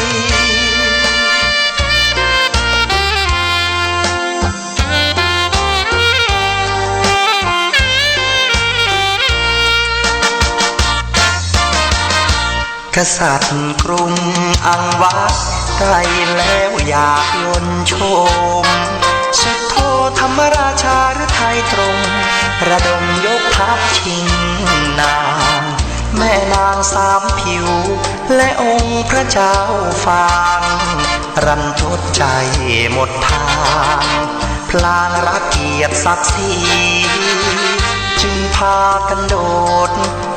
กษัตริย์กรุงอังวัต ได้แล้วอยากยนต์ชม สุโธธรรมราชาฤทัยตรง ระดมยกทัพชิงนาง แม่นางสามผิว และองค์พระเจ้าฝาง รันทดใจหมดทาง พลางรักเกียรติศักดิ์ศรี จึงพากันโดด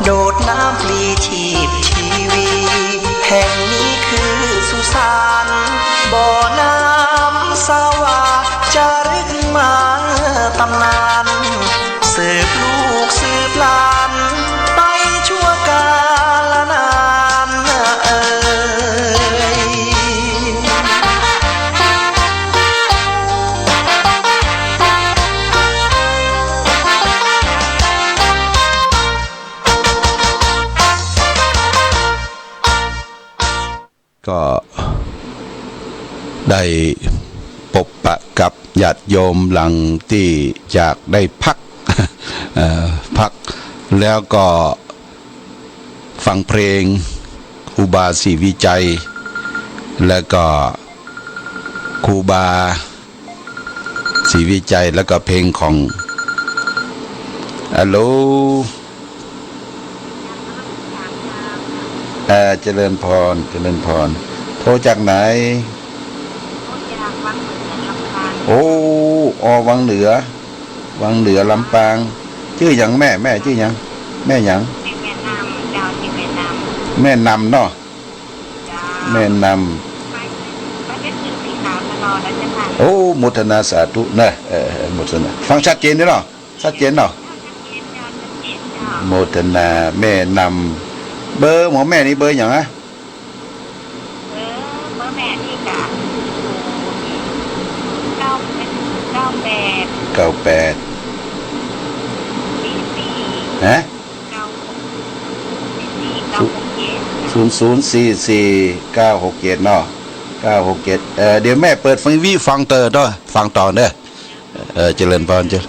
โดดน้ำปลีชีพชีวี แห่งนี้คือสุสาน บ่อน้ำสวา จารึกมาตำนาน สืบลูกสืบหลาน ไปชั่วกาลนานเอ่ย ก็ได้ปบปะกับญาติโยมหลังตี้จากได้พัก เอ่อ พัก แล้วก็ฟังเพลงครูบาศรีวิชัย แล้วก็ครูบา ศรีวิชัย แล้วก็เพลงของ ฮัลโหล เอ่อ เจริญพร เจริญพร โทรจากไหน โอ้ ออ วังเหนือ วังเหนือ ลำปาง จื้อหยังแม่ แม่จื้อหยัง แม่หยัง แม่นำ เจ้า จื้อแม่นำ แม่นำเนาะ แม่นำ โอ้ โมทนาสาธุนะ เออ เออ โมทนา ฟังชัดเจนนี่เนาะ ชัดเจนเนาะ โมทนา แม่นำ เบอร์ของแม่นี่เบอร์หยังอะ แปดนี่กะ ศูนย์เก้าแปด เก้าแปด สี่สี่ ฮะ เก้าหก สี่สี่ เก้าหกเจ็ด ศูนย์ศูนย์สี่สี่ เก้าหกเจ็ด เนาะ เก้าหกเจ็ด เอ่อ เดี๋ยวแม่เปิดฟังวิฟังเตอร์เนาะ ฟังต่อเด้อ เออ เจริญพร เจริญ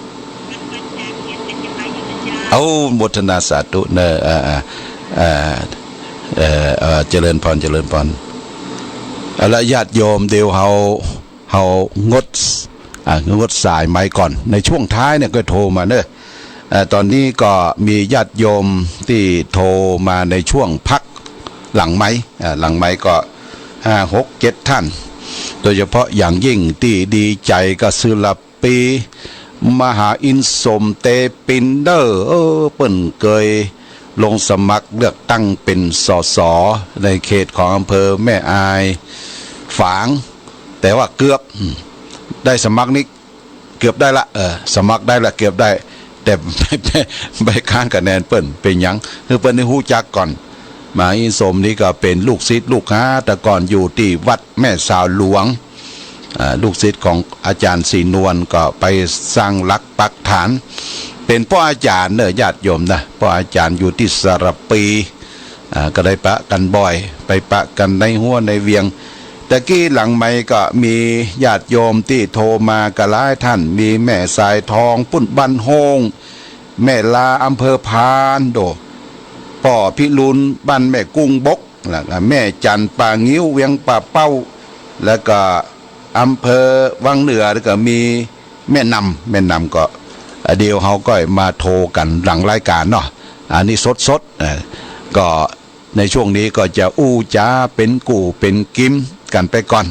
เอา โมทนาสาธุเนอะ อ่า อ่า อ่า เอ่อ เอ่อ เจริญพร เจริญพร เอาละ ญาติโยม เดี๋ยวเฮา เฮางด อ่า งดสายไมค์ก่อน ในช่วงท้ายเนี่ยก็โทรมาเนอะ เอ่อ ตอนนี้ก็มีญาติโยมตี้โทรมาในช่วงพักหลังไมค์ อ่า หลังไมค์ก็ห้า หก เจ็ด ท่าน โดยเฉพาะอย่างยิ่งตี้ดีใจ๋กับศิลปี มหาอินทร์สม เตปินเด้อ เออ เปิ้นเกยลงสมัครเลือกตั้งเป๋น สส ในเขตของอำเภอแม่อายฝาง แต่ว่าเกือบ อืม ได้สมัครนี่ เกือบได้ละ เออ สมัครได้ละ เกือบได้ แต่ ใบ ใบ ใบค้านคะแนนเปิ้น เป๋นหยัง คือเปิ้นได้ฮู้จักก่อน มหาอินทร์สมนี่ก็เป๋นลูกศิษย์ลูกหา แต่ก่อนอยู่ตี้วัดแม่สาวหลวง อ่า ลูกศิษย์ของอาจ๋ารย์ศรีนวลก็ไปสร้างหลักปักฐาน เป๋นป้ออาจ๋ารย์เนอะ ญาติโยมนะ ป้ออาจ๋ารย์อยู่ตี้สระปี อ่า ก็ได้ปะกั๋นบ่อย ไปปะกั๋นในฮั้วในเวียง ตะกี้หลังไมค์ก็มีญาติโยมตี้โทรมาก็หลายท่าน มีแม่สายทอง ปุ้นบ้านโฮง แม่ลาอำเภอพานโด ป้อพิรุณบ้านแม่กุ้งบก แล้วก็แม่จันทร์ป่างิ้วเวียงป่าเป้า แล้วก็อำเภอวังเหนือ แล้วก็มีแม่นำ แม่นำก็ เดี๋ยวเฮาก็มาโทรกั๋นหลังรายก๋านเนาะ อันนี้สดๆ เอ่อ ก็ในช่วงนี้ก็จะอู้จ๋าเป๋นกู้เป๋นกิมกั๋นไปก่อน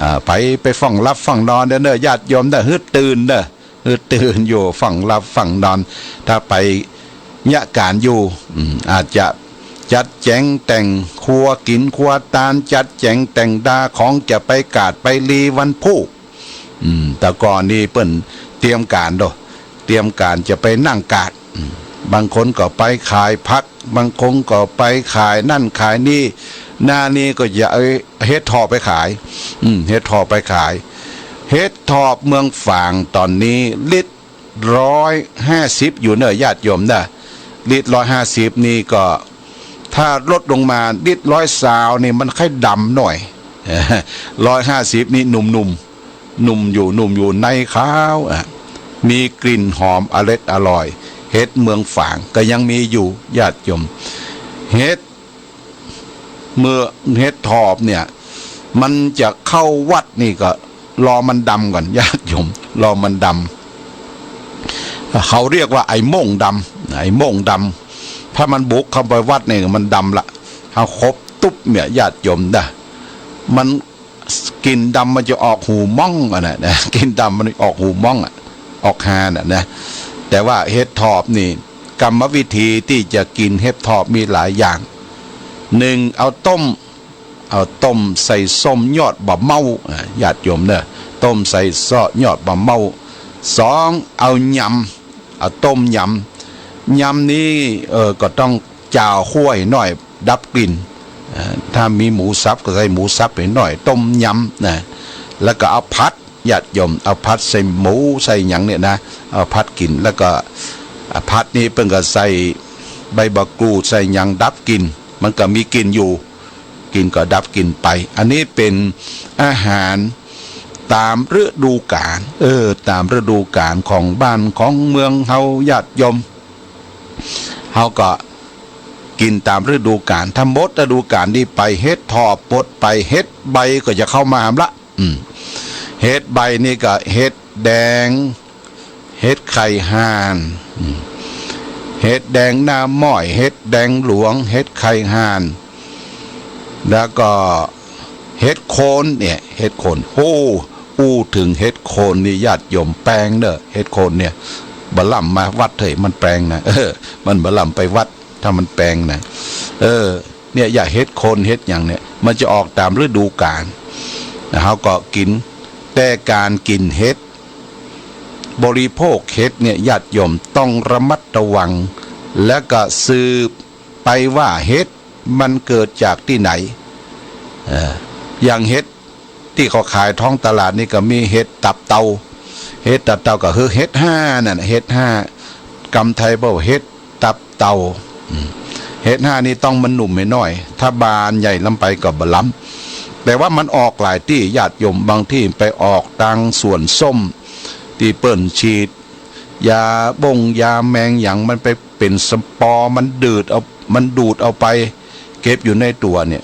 อ่า ไป ไปฟั่งหลับฟั่งนอนเด้อเนอะ ญาติโยมเนอะ หื้อตื่นเนอะ หื้อตื่นอยู่ฟั่งหลับฟั่งนอน ถ้าไปเยียะก๋านอยู่ อืม อาจจะจัดแจ๋งแต่งครัวกิ๋นครัวตาน จัดแจ๋งแต่งดาของจะไปกาดไปลีวันพูก อืม แต่ก่อนนี่เปิ้นเตรียมก๋านโด เตรียมก๋านจะไปนั่งกาด อืม บางคนก็ไปขายผัก บางคนก็ไปขายนั่นขายนี่ หน้านี้ก็จะเอาเห็ดถอบไปขาย อืม เห็ดถอบไปขาย เห็ดถอบเมืองฝางต๋อนนี้ลิตรร้อยห้าสิบอยู่เนอะ ญาติโยมเนอะ ลิตรร้อยห้าสิบนี่ก็ ถ้าลดลงมาลิตรร้อยซาวนี่มันค่อยดำหน่อย ร้อยห้าสิบนี่หนุ่มๆ หนุ่มอยู่ หนุ่มอยู่ ในขาว อ่ะ มีกลิ่นหอมอร็ดอร่อย เห็ดเมืองฝางก็ยังมีอยู่ ญาติโยม เห็ด เมื่อเห็ดถอบเนี่ย มันจะเข้าวัดนี่ก็รอมันดำก่อน ญาติโยม รอมันดำ เขาเรียกว่าไอ้โม่งดำ ไอ้โม่งดำ ถ้ามันบุกเข้าไปวัดนี่มันดำละ เฮาขบตุ๊บเนี่ย ญาติโยมนะ มัน กลิ่นดำมันจะออกหูม่องอะนะ นะ กลิ่นดำมันออกหูม่องอะ ออกฮาน่ะนะ แต่ว่าเห็ดถอบนี่ กรรมวิธีตี้จะกิ๋นเห็ดถอบมีหลายอย่าง หนึ่ง เอาต้ม เอาต้มใส่ส้มยอดบ่าเม้า อ่า ญาติโยมเนอะ ต้มใส่ส้มยอดบ่าเม้า สอง เอายำ เอาต้มยำ ยำนี้ เออ ก็ต้องจ่าวคั่วหน่อย ดับกลิ่น อ่า ถ้ามีหมูสับก็ใส่หมูสับหน่อย ต้มยำนะ แล้วก็เอาผัด ญาติโยม เอาผัดใส่หมูใส่หยังเนี่ยนะ เอาผัดกิ๋น แล้วก็ อ่า ผัดนี่เปิ้นก็ใส่ใบบ่ากรูด ใส่หยังดับกลิ่น มันก็มีกลิ่นอยู่ กลิ่นก็ดับกลิ่นไป อันนี้เป๋นอาหารต๋ามฤดูกาล เออ ต๋ามฤดูกาลของบ้านของเมืองเฮา ญาติโยม เฮาก็กิ๋นต๋ามฤดูกาล ถ้าหมดฤดูกาลนี้ไป เห็ดถอบหมดไป เห็ดใบก็จะเข้ามาหามละ อืม เห็ดใบนี่ก็เห็ดแดง เห็ดไข่ห่าน อืม เห็ดแดงหน้าม้อย เห็ดแดงหลวง เห็ดไข่ห่าน แล้วก็เห็ดโคนเนี่ย เห็ดโคน โอ้ อู้เถิงเห็ดโคนนี่ญาติโยม แปงเนอะ เห็ดโคนเนี่ย บ่าล่ำมาวัดเถย มันแปงนะ เออ มันบ่าล่ำไปวัด ถ้ามันแปงนะ เออ เนี่ย อย่าเห็ดโคนเห็ดหยังเนี่ย มันจะออกต๋ามฤดูกาล เฮาก็กิ๋น แต่ก๋านกิ๋นเห็ด บริโภคเห็ดเนี่ย ญาติโยมต้องระมัดระวัง และก็สืบไปว่าเห็ดมันเกิดจากตี้ไหน เออ อย่างเห็ดตี้เขาขายท้องตลาดนี่ก็มีเห็ดตับเต่า เห็ดตับเต่าก็คือเห็ดห้านั่นน่ะ เห็ดห้า กำไทยบอกเห็ดตับเต่า อืม เห็ดห้านี่ต้องมันหนุ่มหน่อย ถ้าบานใหญ่ล้ำไปก็บ่ล้ำ แต่ว่ามันออกหลายตี้ญาติโยม บางตี้ไปออกตางสวนส้ม ตี้เปิ้นฉีด ยาบ้งยาแมงหยัง มันไปเป๋นสปอร์ มันดืดเอา มันดูดเอาไป เก็บอยู่ในตั๋วเนี่ย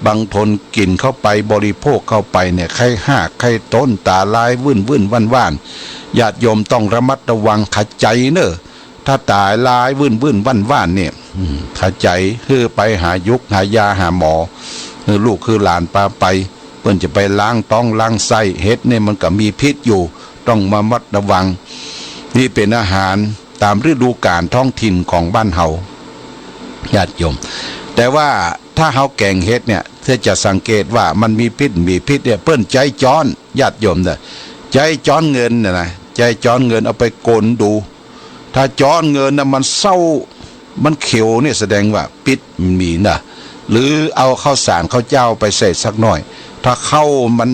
บางคนกิ๋นเข้าไป บริโภคเข้าไปเนี่ย ไข้ฮากไข้ต้น ต๋าลายวื่นๆ ว่านๆ ญาติโยมต้องระมัดระวัง ขะใจ๋เน่อ ถ้าต๋าลายวื่นๆ ว่านๆ เนี่ย อืม ขะใจ๋ หื้อไปหายุกหายาหาหมอ หื้อลูกหื้อหลานปาไป เปิ้นจะไปล้างต๊องล้างไส้ เห็ดเนี่ยมันก็มีพิษอยู่ ต้องระมัดระวัง นี่เป๋นอาหารต๋ามฤดูกาลท้องถิ่นของบ้านเฮา ญาติโยม แต่ว่าถ้าเฮาแก๋งเห็ดเนี่ย เฮาจะสังเกตว่ามันมีพิษ มีพิษเนี่ย เปิ้นใจ๊จ๊อน ญาติโยมเน่อ ใจ๊จ๊อนเงินน่ะนะ ใจ๊จ๊อนเงินเอาไปก๋นดู ถ้าจ๊อนเงินน่ะมันเศร้า มันเขียวเนี่ยแสดงว่าพิษมันมีนะ หรือเอาข้าวสารข้าวเจ้าไปใส่สักหน่อย ถ้าข้าวมัน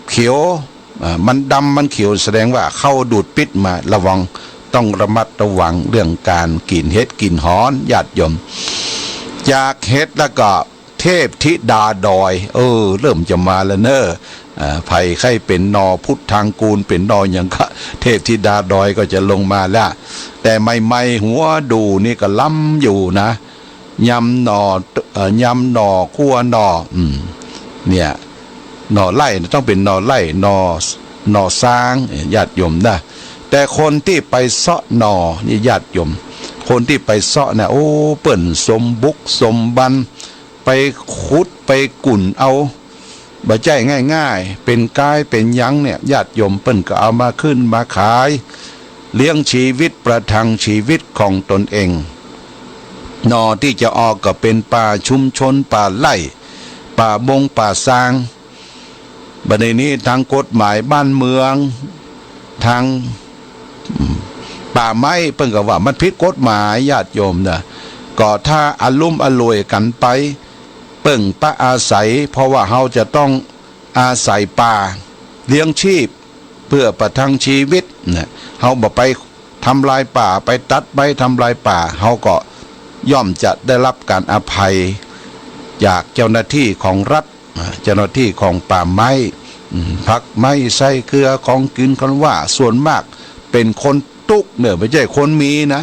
เขียว อ่า มันดำมันเขียวแสดงว่าข้าวดูดพิษมา ระวัง ต้องระมัดระวังเรื่องก๋านกิ๋นเห็ดกิ๋นหอน ญาติโยม จากเห็ดแล้วก็ เทพธิดาดอย เออ เริ่มจะมาแล้วเน่อ อ่า ใผใค่เป๋นหน่อพุทธังกูล เป๋นหน่อหยังก็ เทพธิดาดอยก็จะลงมาแล้ว แต่ใหม่ๆ หัวดู่นี่ก็ล้ำอยู่นะ ยำหน่อ เอ่อ ยำหน่อ คั่วหน่อ อืม เนี่ย หน่อไล่นะ ต้องเป๋นหน่อไล่ หน่อ หน่อซาง ญาติโยมนะ แต่คนตี้ไปเซาะหน่อนี่ญาติโยม คนตี้ไปเซาะนะ โอ้ เปิ้นสมบุกสมบัน ไปขุดไปกุ๋นเอา บ่ใจ้ง่ายๆ เป๋นก้ายเป๋นหยังเนี่ย ญาติโยม เปิ้นก็เอามาขึ้นมาขาย เลี้ยงชีวิตประทังชีวิตของตนเอง หน่อตี้จะออกก็เป๋นป่าชุมชน ป่าไร่ ป่าบงป่าซาง บัดนี้นี้ตางกฎหมายบ้านเมือง ตาง อืม ป่าไม้ เปิ้นก็ว่ามันผิดกฎหมาย ญาติโยมนะ ก็ถ้าอะลุ้มอล่วยกั๋นไป เปิ้งปะอาศัย เพราะว่าเฮาจะต้องอาศัยป่าเลี้ยงชีพ เพื่อประทังชีวิตนะ เฮาบ่ไปทำลายป่า ไปตัดไม้ทำลายป่า เฮาก็ย่อมจะได้รับก๋านอภัยจากเจ้าหน้าตี้ของรัฐ อ่า เจ้าหน้าตี้ของป่าไม้ อืม ผักไม้ไส้เกลือของกิ๋น คันว่าส่วนมากเป๋นคนตุ๊กเน่อ บ่ใจ้คนมีนะ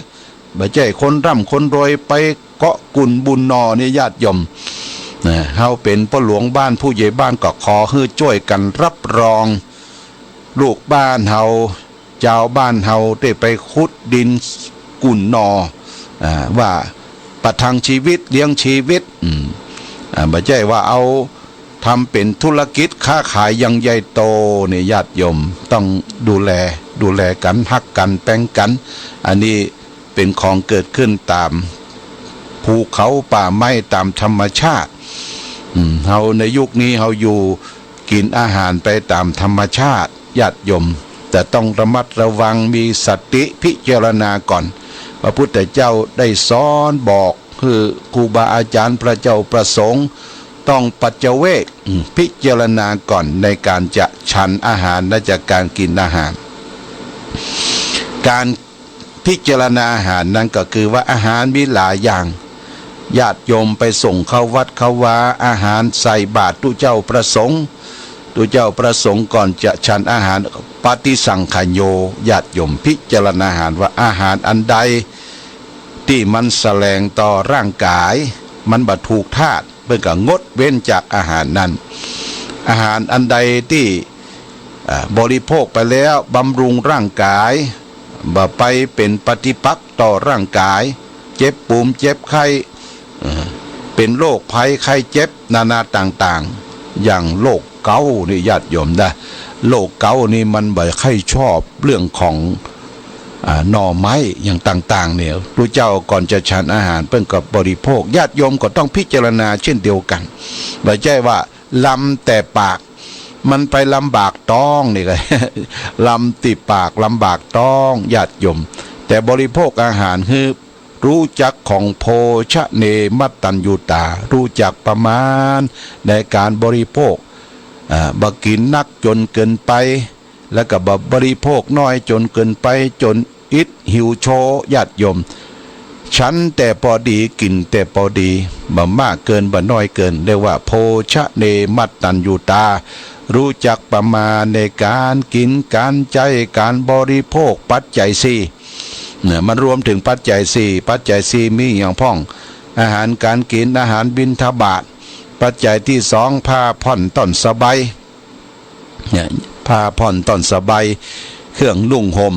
บ่ใจ้คนร่ำคนรวยไปเกาะกุ๋นบุญหน่อนี่ ญาติโยม นะ เฮาเป๋นป้อหลวงบ้านผู้ใหญ่บ้านก็ขอหื้อจ้วยกั๋นรับรอง ลูกบ้านเฮา จาวบ้านเฮาได้ไปขุดดินกุ๋นหน่อ อ่า ว่าประทังชีวิต เลี้ยงชีวิต อืม อ่า บ่ใจ้ว่าเอาทำเป๋นธุรกิจค้าขายอย่างใหญ่โตนี่ ญาติโยม ต้องดูแล ดูแลกั๋น ฮักกั๋น แป๋งกั๋น อันนี้เป๋นของเกิดขึ้นต๋ามภูเขาป่าไม้ ต๋ามธรรมชาติ อืม เฮาในยุคนี้เฮาอยู่ กิ๋นอาหารไปต๋ามธรรมชาติ ญาติโยม แต่ต้องระมัดระวัง มีสติพิจารณาก่อน พระพุทธเจ้าได้สอนบอก คือครูบาอาจ๋ารย์พระเจ้าพระสงฆ์ต้องปัจจเวก อืม พิจารณาก่อนในก๋านจะฉันอาหารและจากก๋านกิ๋นอาหาร ก๋าน พิจารณาอาหารนั้นก็คือว่าอาหารมีหลายอย่าง ญาติโยมไปส่งเข้าวัดเข้าวา อาหารใส่บาตรตุ๊เจ้าพระสงฆ์ ตุ๊เจ้าพระสงฆ์ก่อนจะฉันอาหาร ปฏิสังขโย ญาติโยมพิจารณาอาหารว่าอาหารอันใดตี้มันแสลงต่อร่างก๋าย มันบ่ถูกธาตุ เปิ้นก็งดเว้นจากอาหารนั้น อาหารอันใดตี้ อ่า บริโภคไปแล้วบำรุงร่างก๋าย บ่ไปเป๋นปฏิปักษ์ต่อร่างก๋าย เจ็บปูมเจ็บไข้ เอ่อ เป๋นโรคภัยไข้เจ็บนานาต่างๆ อย่างโรคเก๋านี่ญาติโยมนะ โรคเก๋านี่มันบ่ใค่ชอบเรื่องของ อ่า หน่อไม้อย่างต่างๆ เนี่ย ตุ๊เจ้าก่อนจะฉันอาหารเปิ้นก็บริโภค ญาติโยมก็ต้องพิจารณาเช่นเดียวกั๋น บ่ใจ้ว่า ลำแต่ปาก มันไปลำบากต๊องนี่ก็ ลำตี้ปากลำบากต๊อง ญาติโยม แต่บริโภคอาหารหื้อ รู้จักของโภชเนมัตตัญญูตา รู้จักประมาณในก๋านบริโภค อ่า บ่กิ๋นนักจ๋นเกินไป แล้วก็บ่บริโภคน้อยจ๋นเกินไป จ๋นอิดหิวโชย ญาติโยม ฉันแต่ปอดี กิ๋นแต่ปอดี บ่มากเกิน บ่น้อยเกิน เรียกว่าโภชเนมัตตัญญูตา รู้จักประมาณในก๋านกิ๋น ก๋านใจ๊ ก๋านบริโภค ปัจจัยสี่ เนี่ย มันรวมเถิงปัจจัยสี่ ปัจจัยสี่มีอะหยังพ่อง อาหารก๋านกิ๋น อาหารบิณฑบาต ปัจจัยตี้สอง ผ้าผ่อนต้อนสบาย เนี่ย ผ้าผ่อนต้อนสบาย เครื่องนุ่งห่ม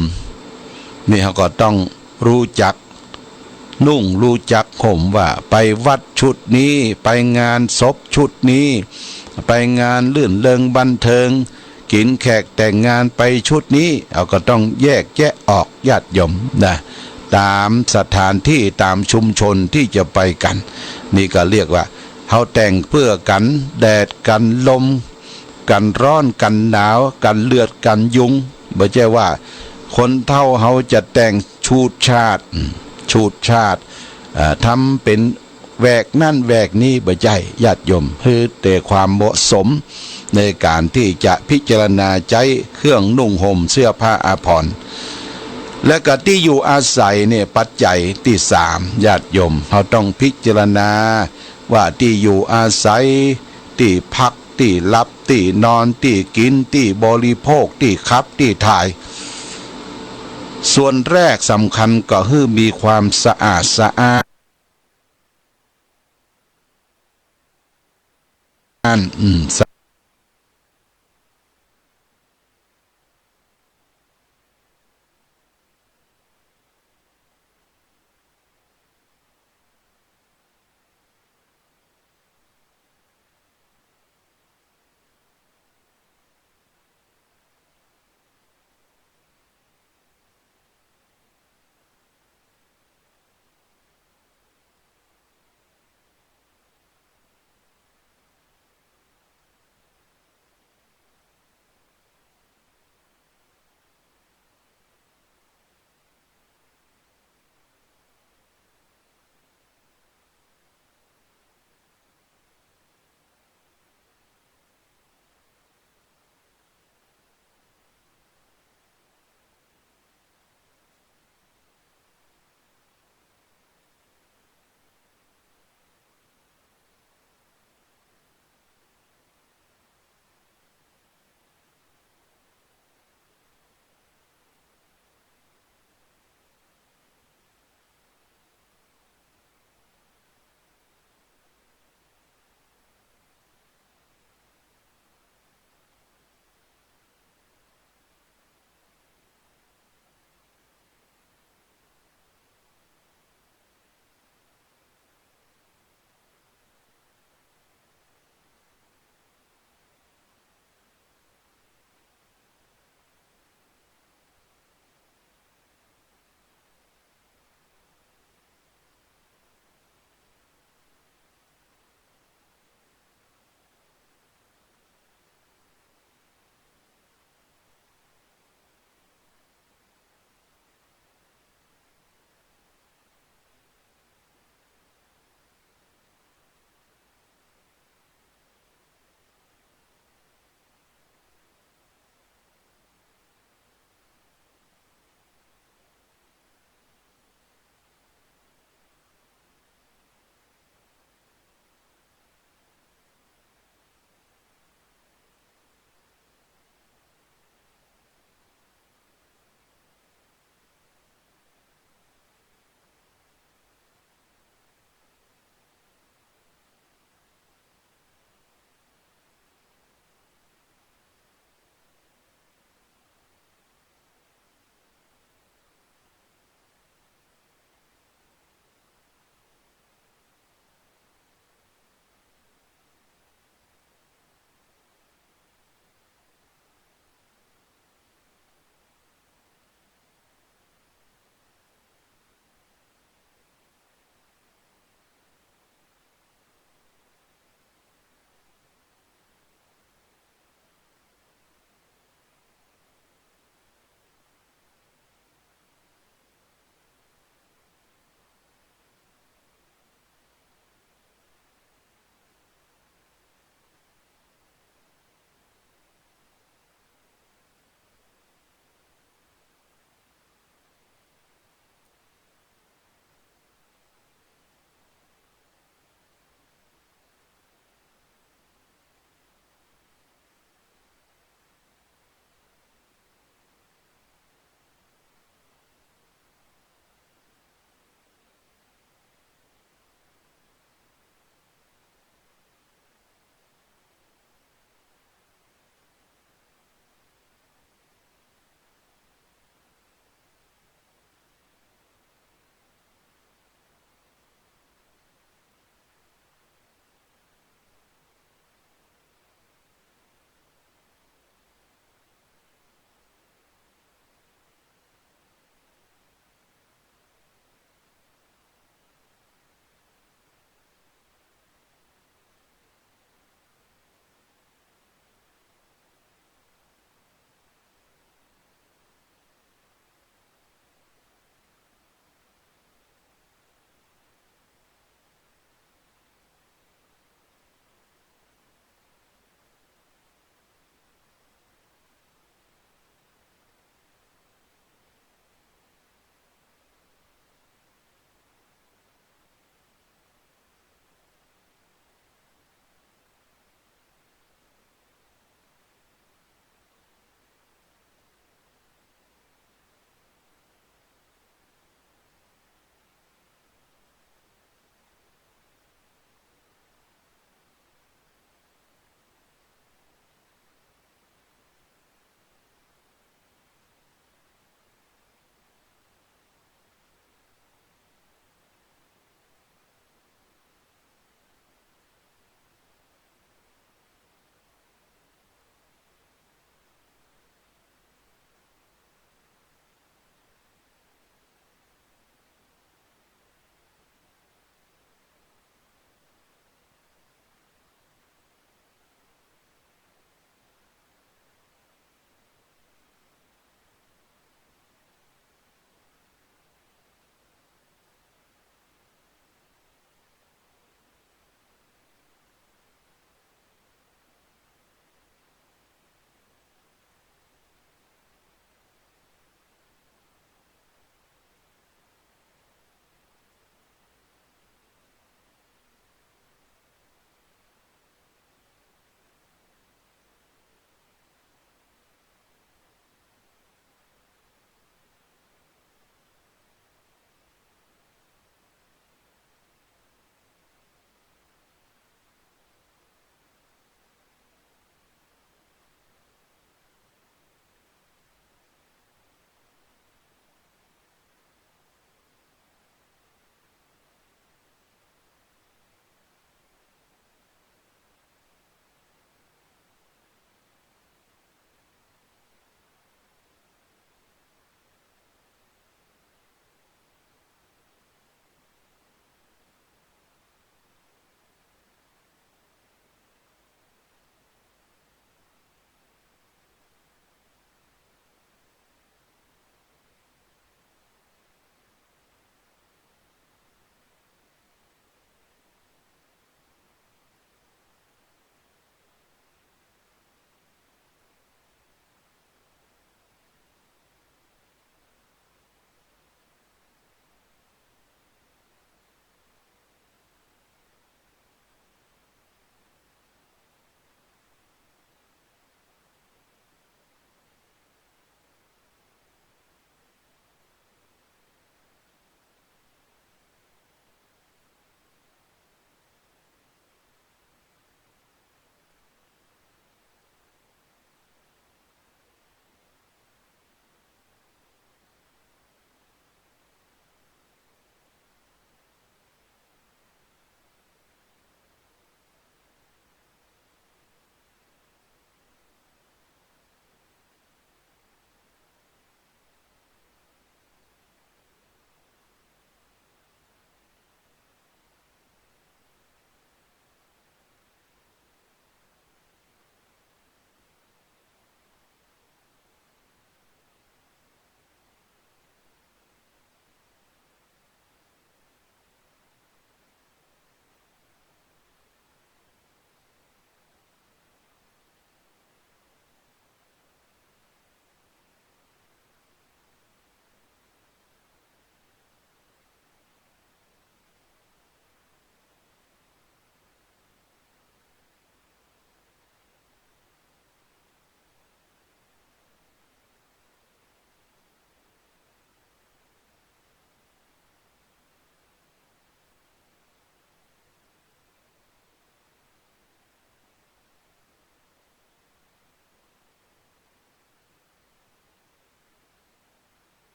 นี่เฮาก็ต้องรู้จักนุ่ง รู้จักห่ม ว่าไปวัดชุดนี้ ไปงานศพชุดนี้ ไปงานรื่นเริงบันเทิง กิ๋นแขกแต่งงานไปชุดนี้ เฮาก็ต้องแยกแยะออก ญาติโยมนะ ต๋ามสถานตี้ ต๋ามชุมชนตี้จะไปกั๋น นี่ก็เรียกว่า เฮาแต่งเปื้อกั๋นแดดกั๋นลม กั๋นฮ้อนกั๋นหนาว กั๋นเลือดกั๋นยุง บ่ใจ้ว่าคนเฒ่าเฮาจะแต่งฉูดฉาด อืม ฉูดฉาด เอ่อ ทำเป๋นแหวกนั่นแหวกนี้ บ่ใจ้ ญาติโยม หื้อแต่ความเหมาะสมในก๋านตี้จะพิจารณาใจ๊เครื่องนุ่งห่มเสื้อผ้าอาภรณ์ และก็ตี้อยู่อาศัยเนี่ย ปัจจัยตี้สาม ญาติโยม เฮาต้องพิจารณา ว่าตี้อยู่อาศัย ตี้พัก ตี้หลับ ตี้นอน ตี้กิ๋น ตี้บริโภค ตี้ขับ ตี้ถ่าย ส่วนแรกสำคัญก็หื้อมีความสะอาดสะอ้าน อืม ส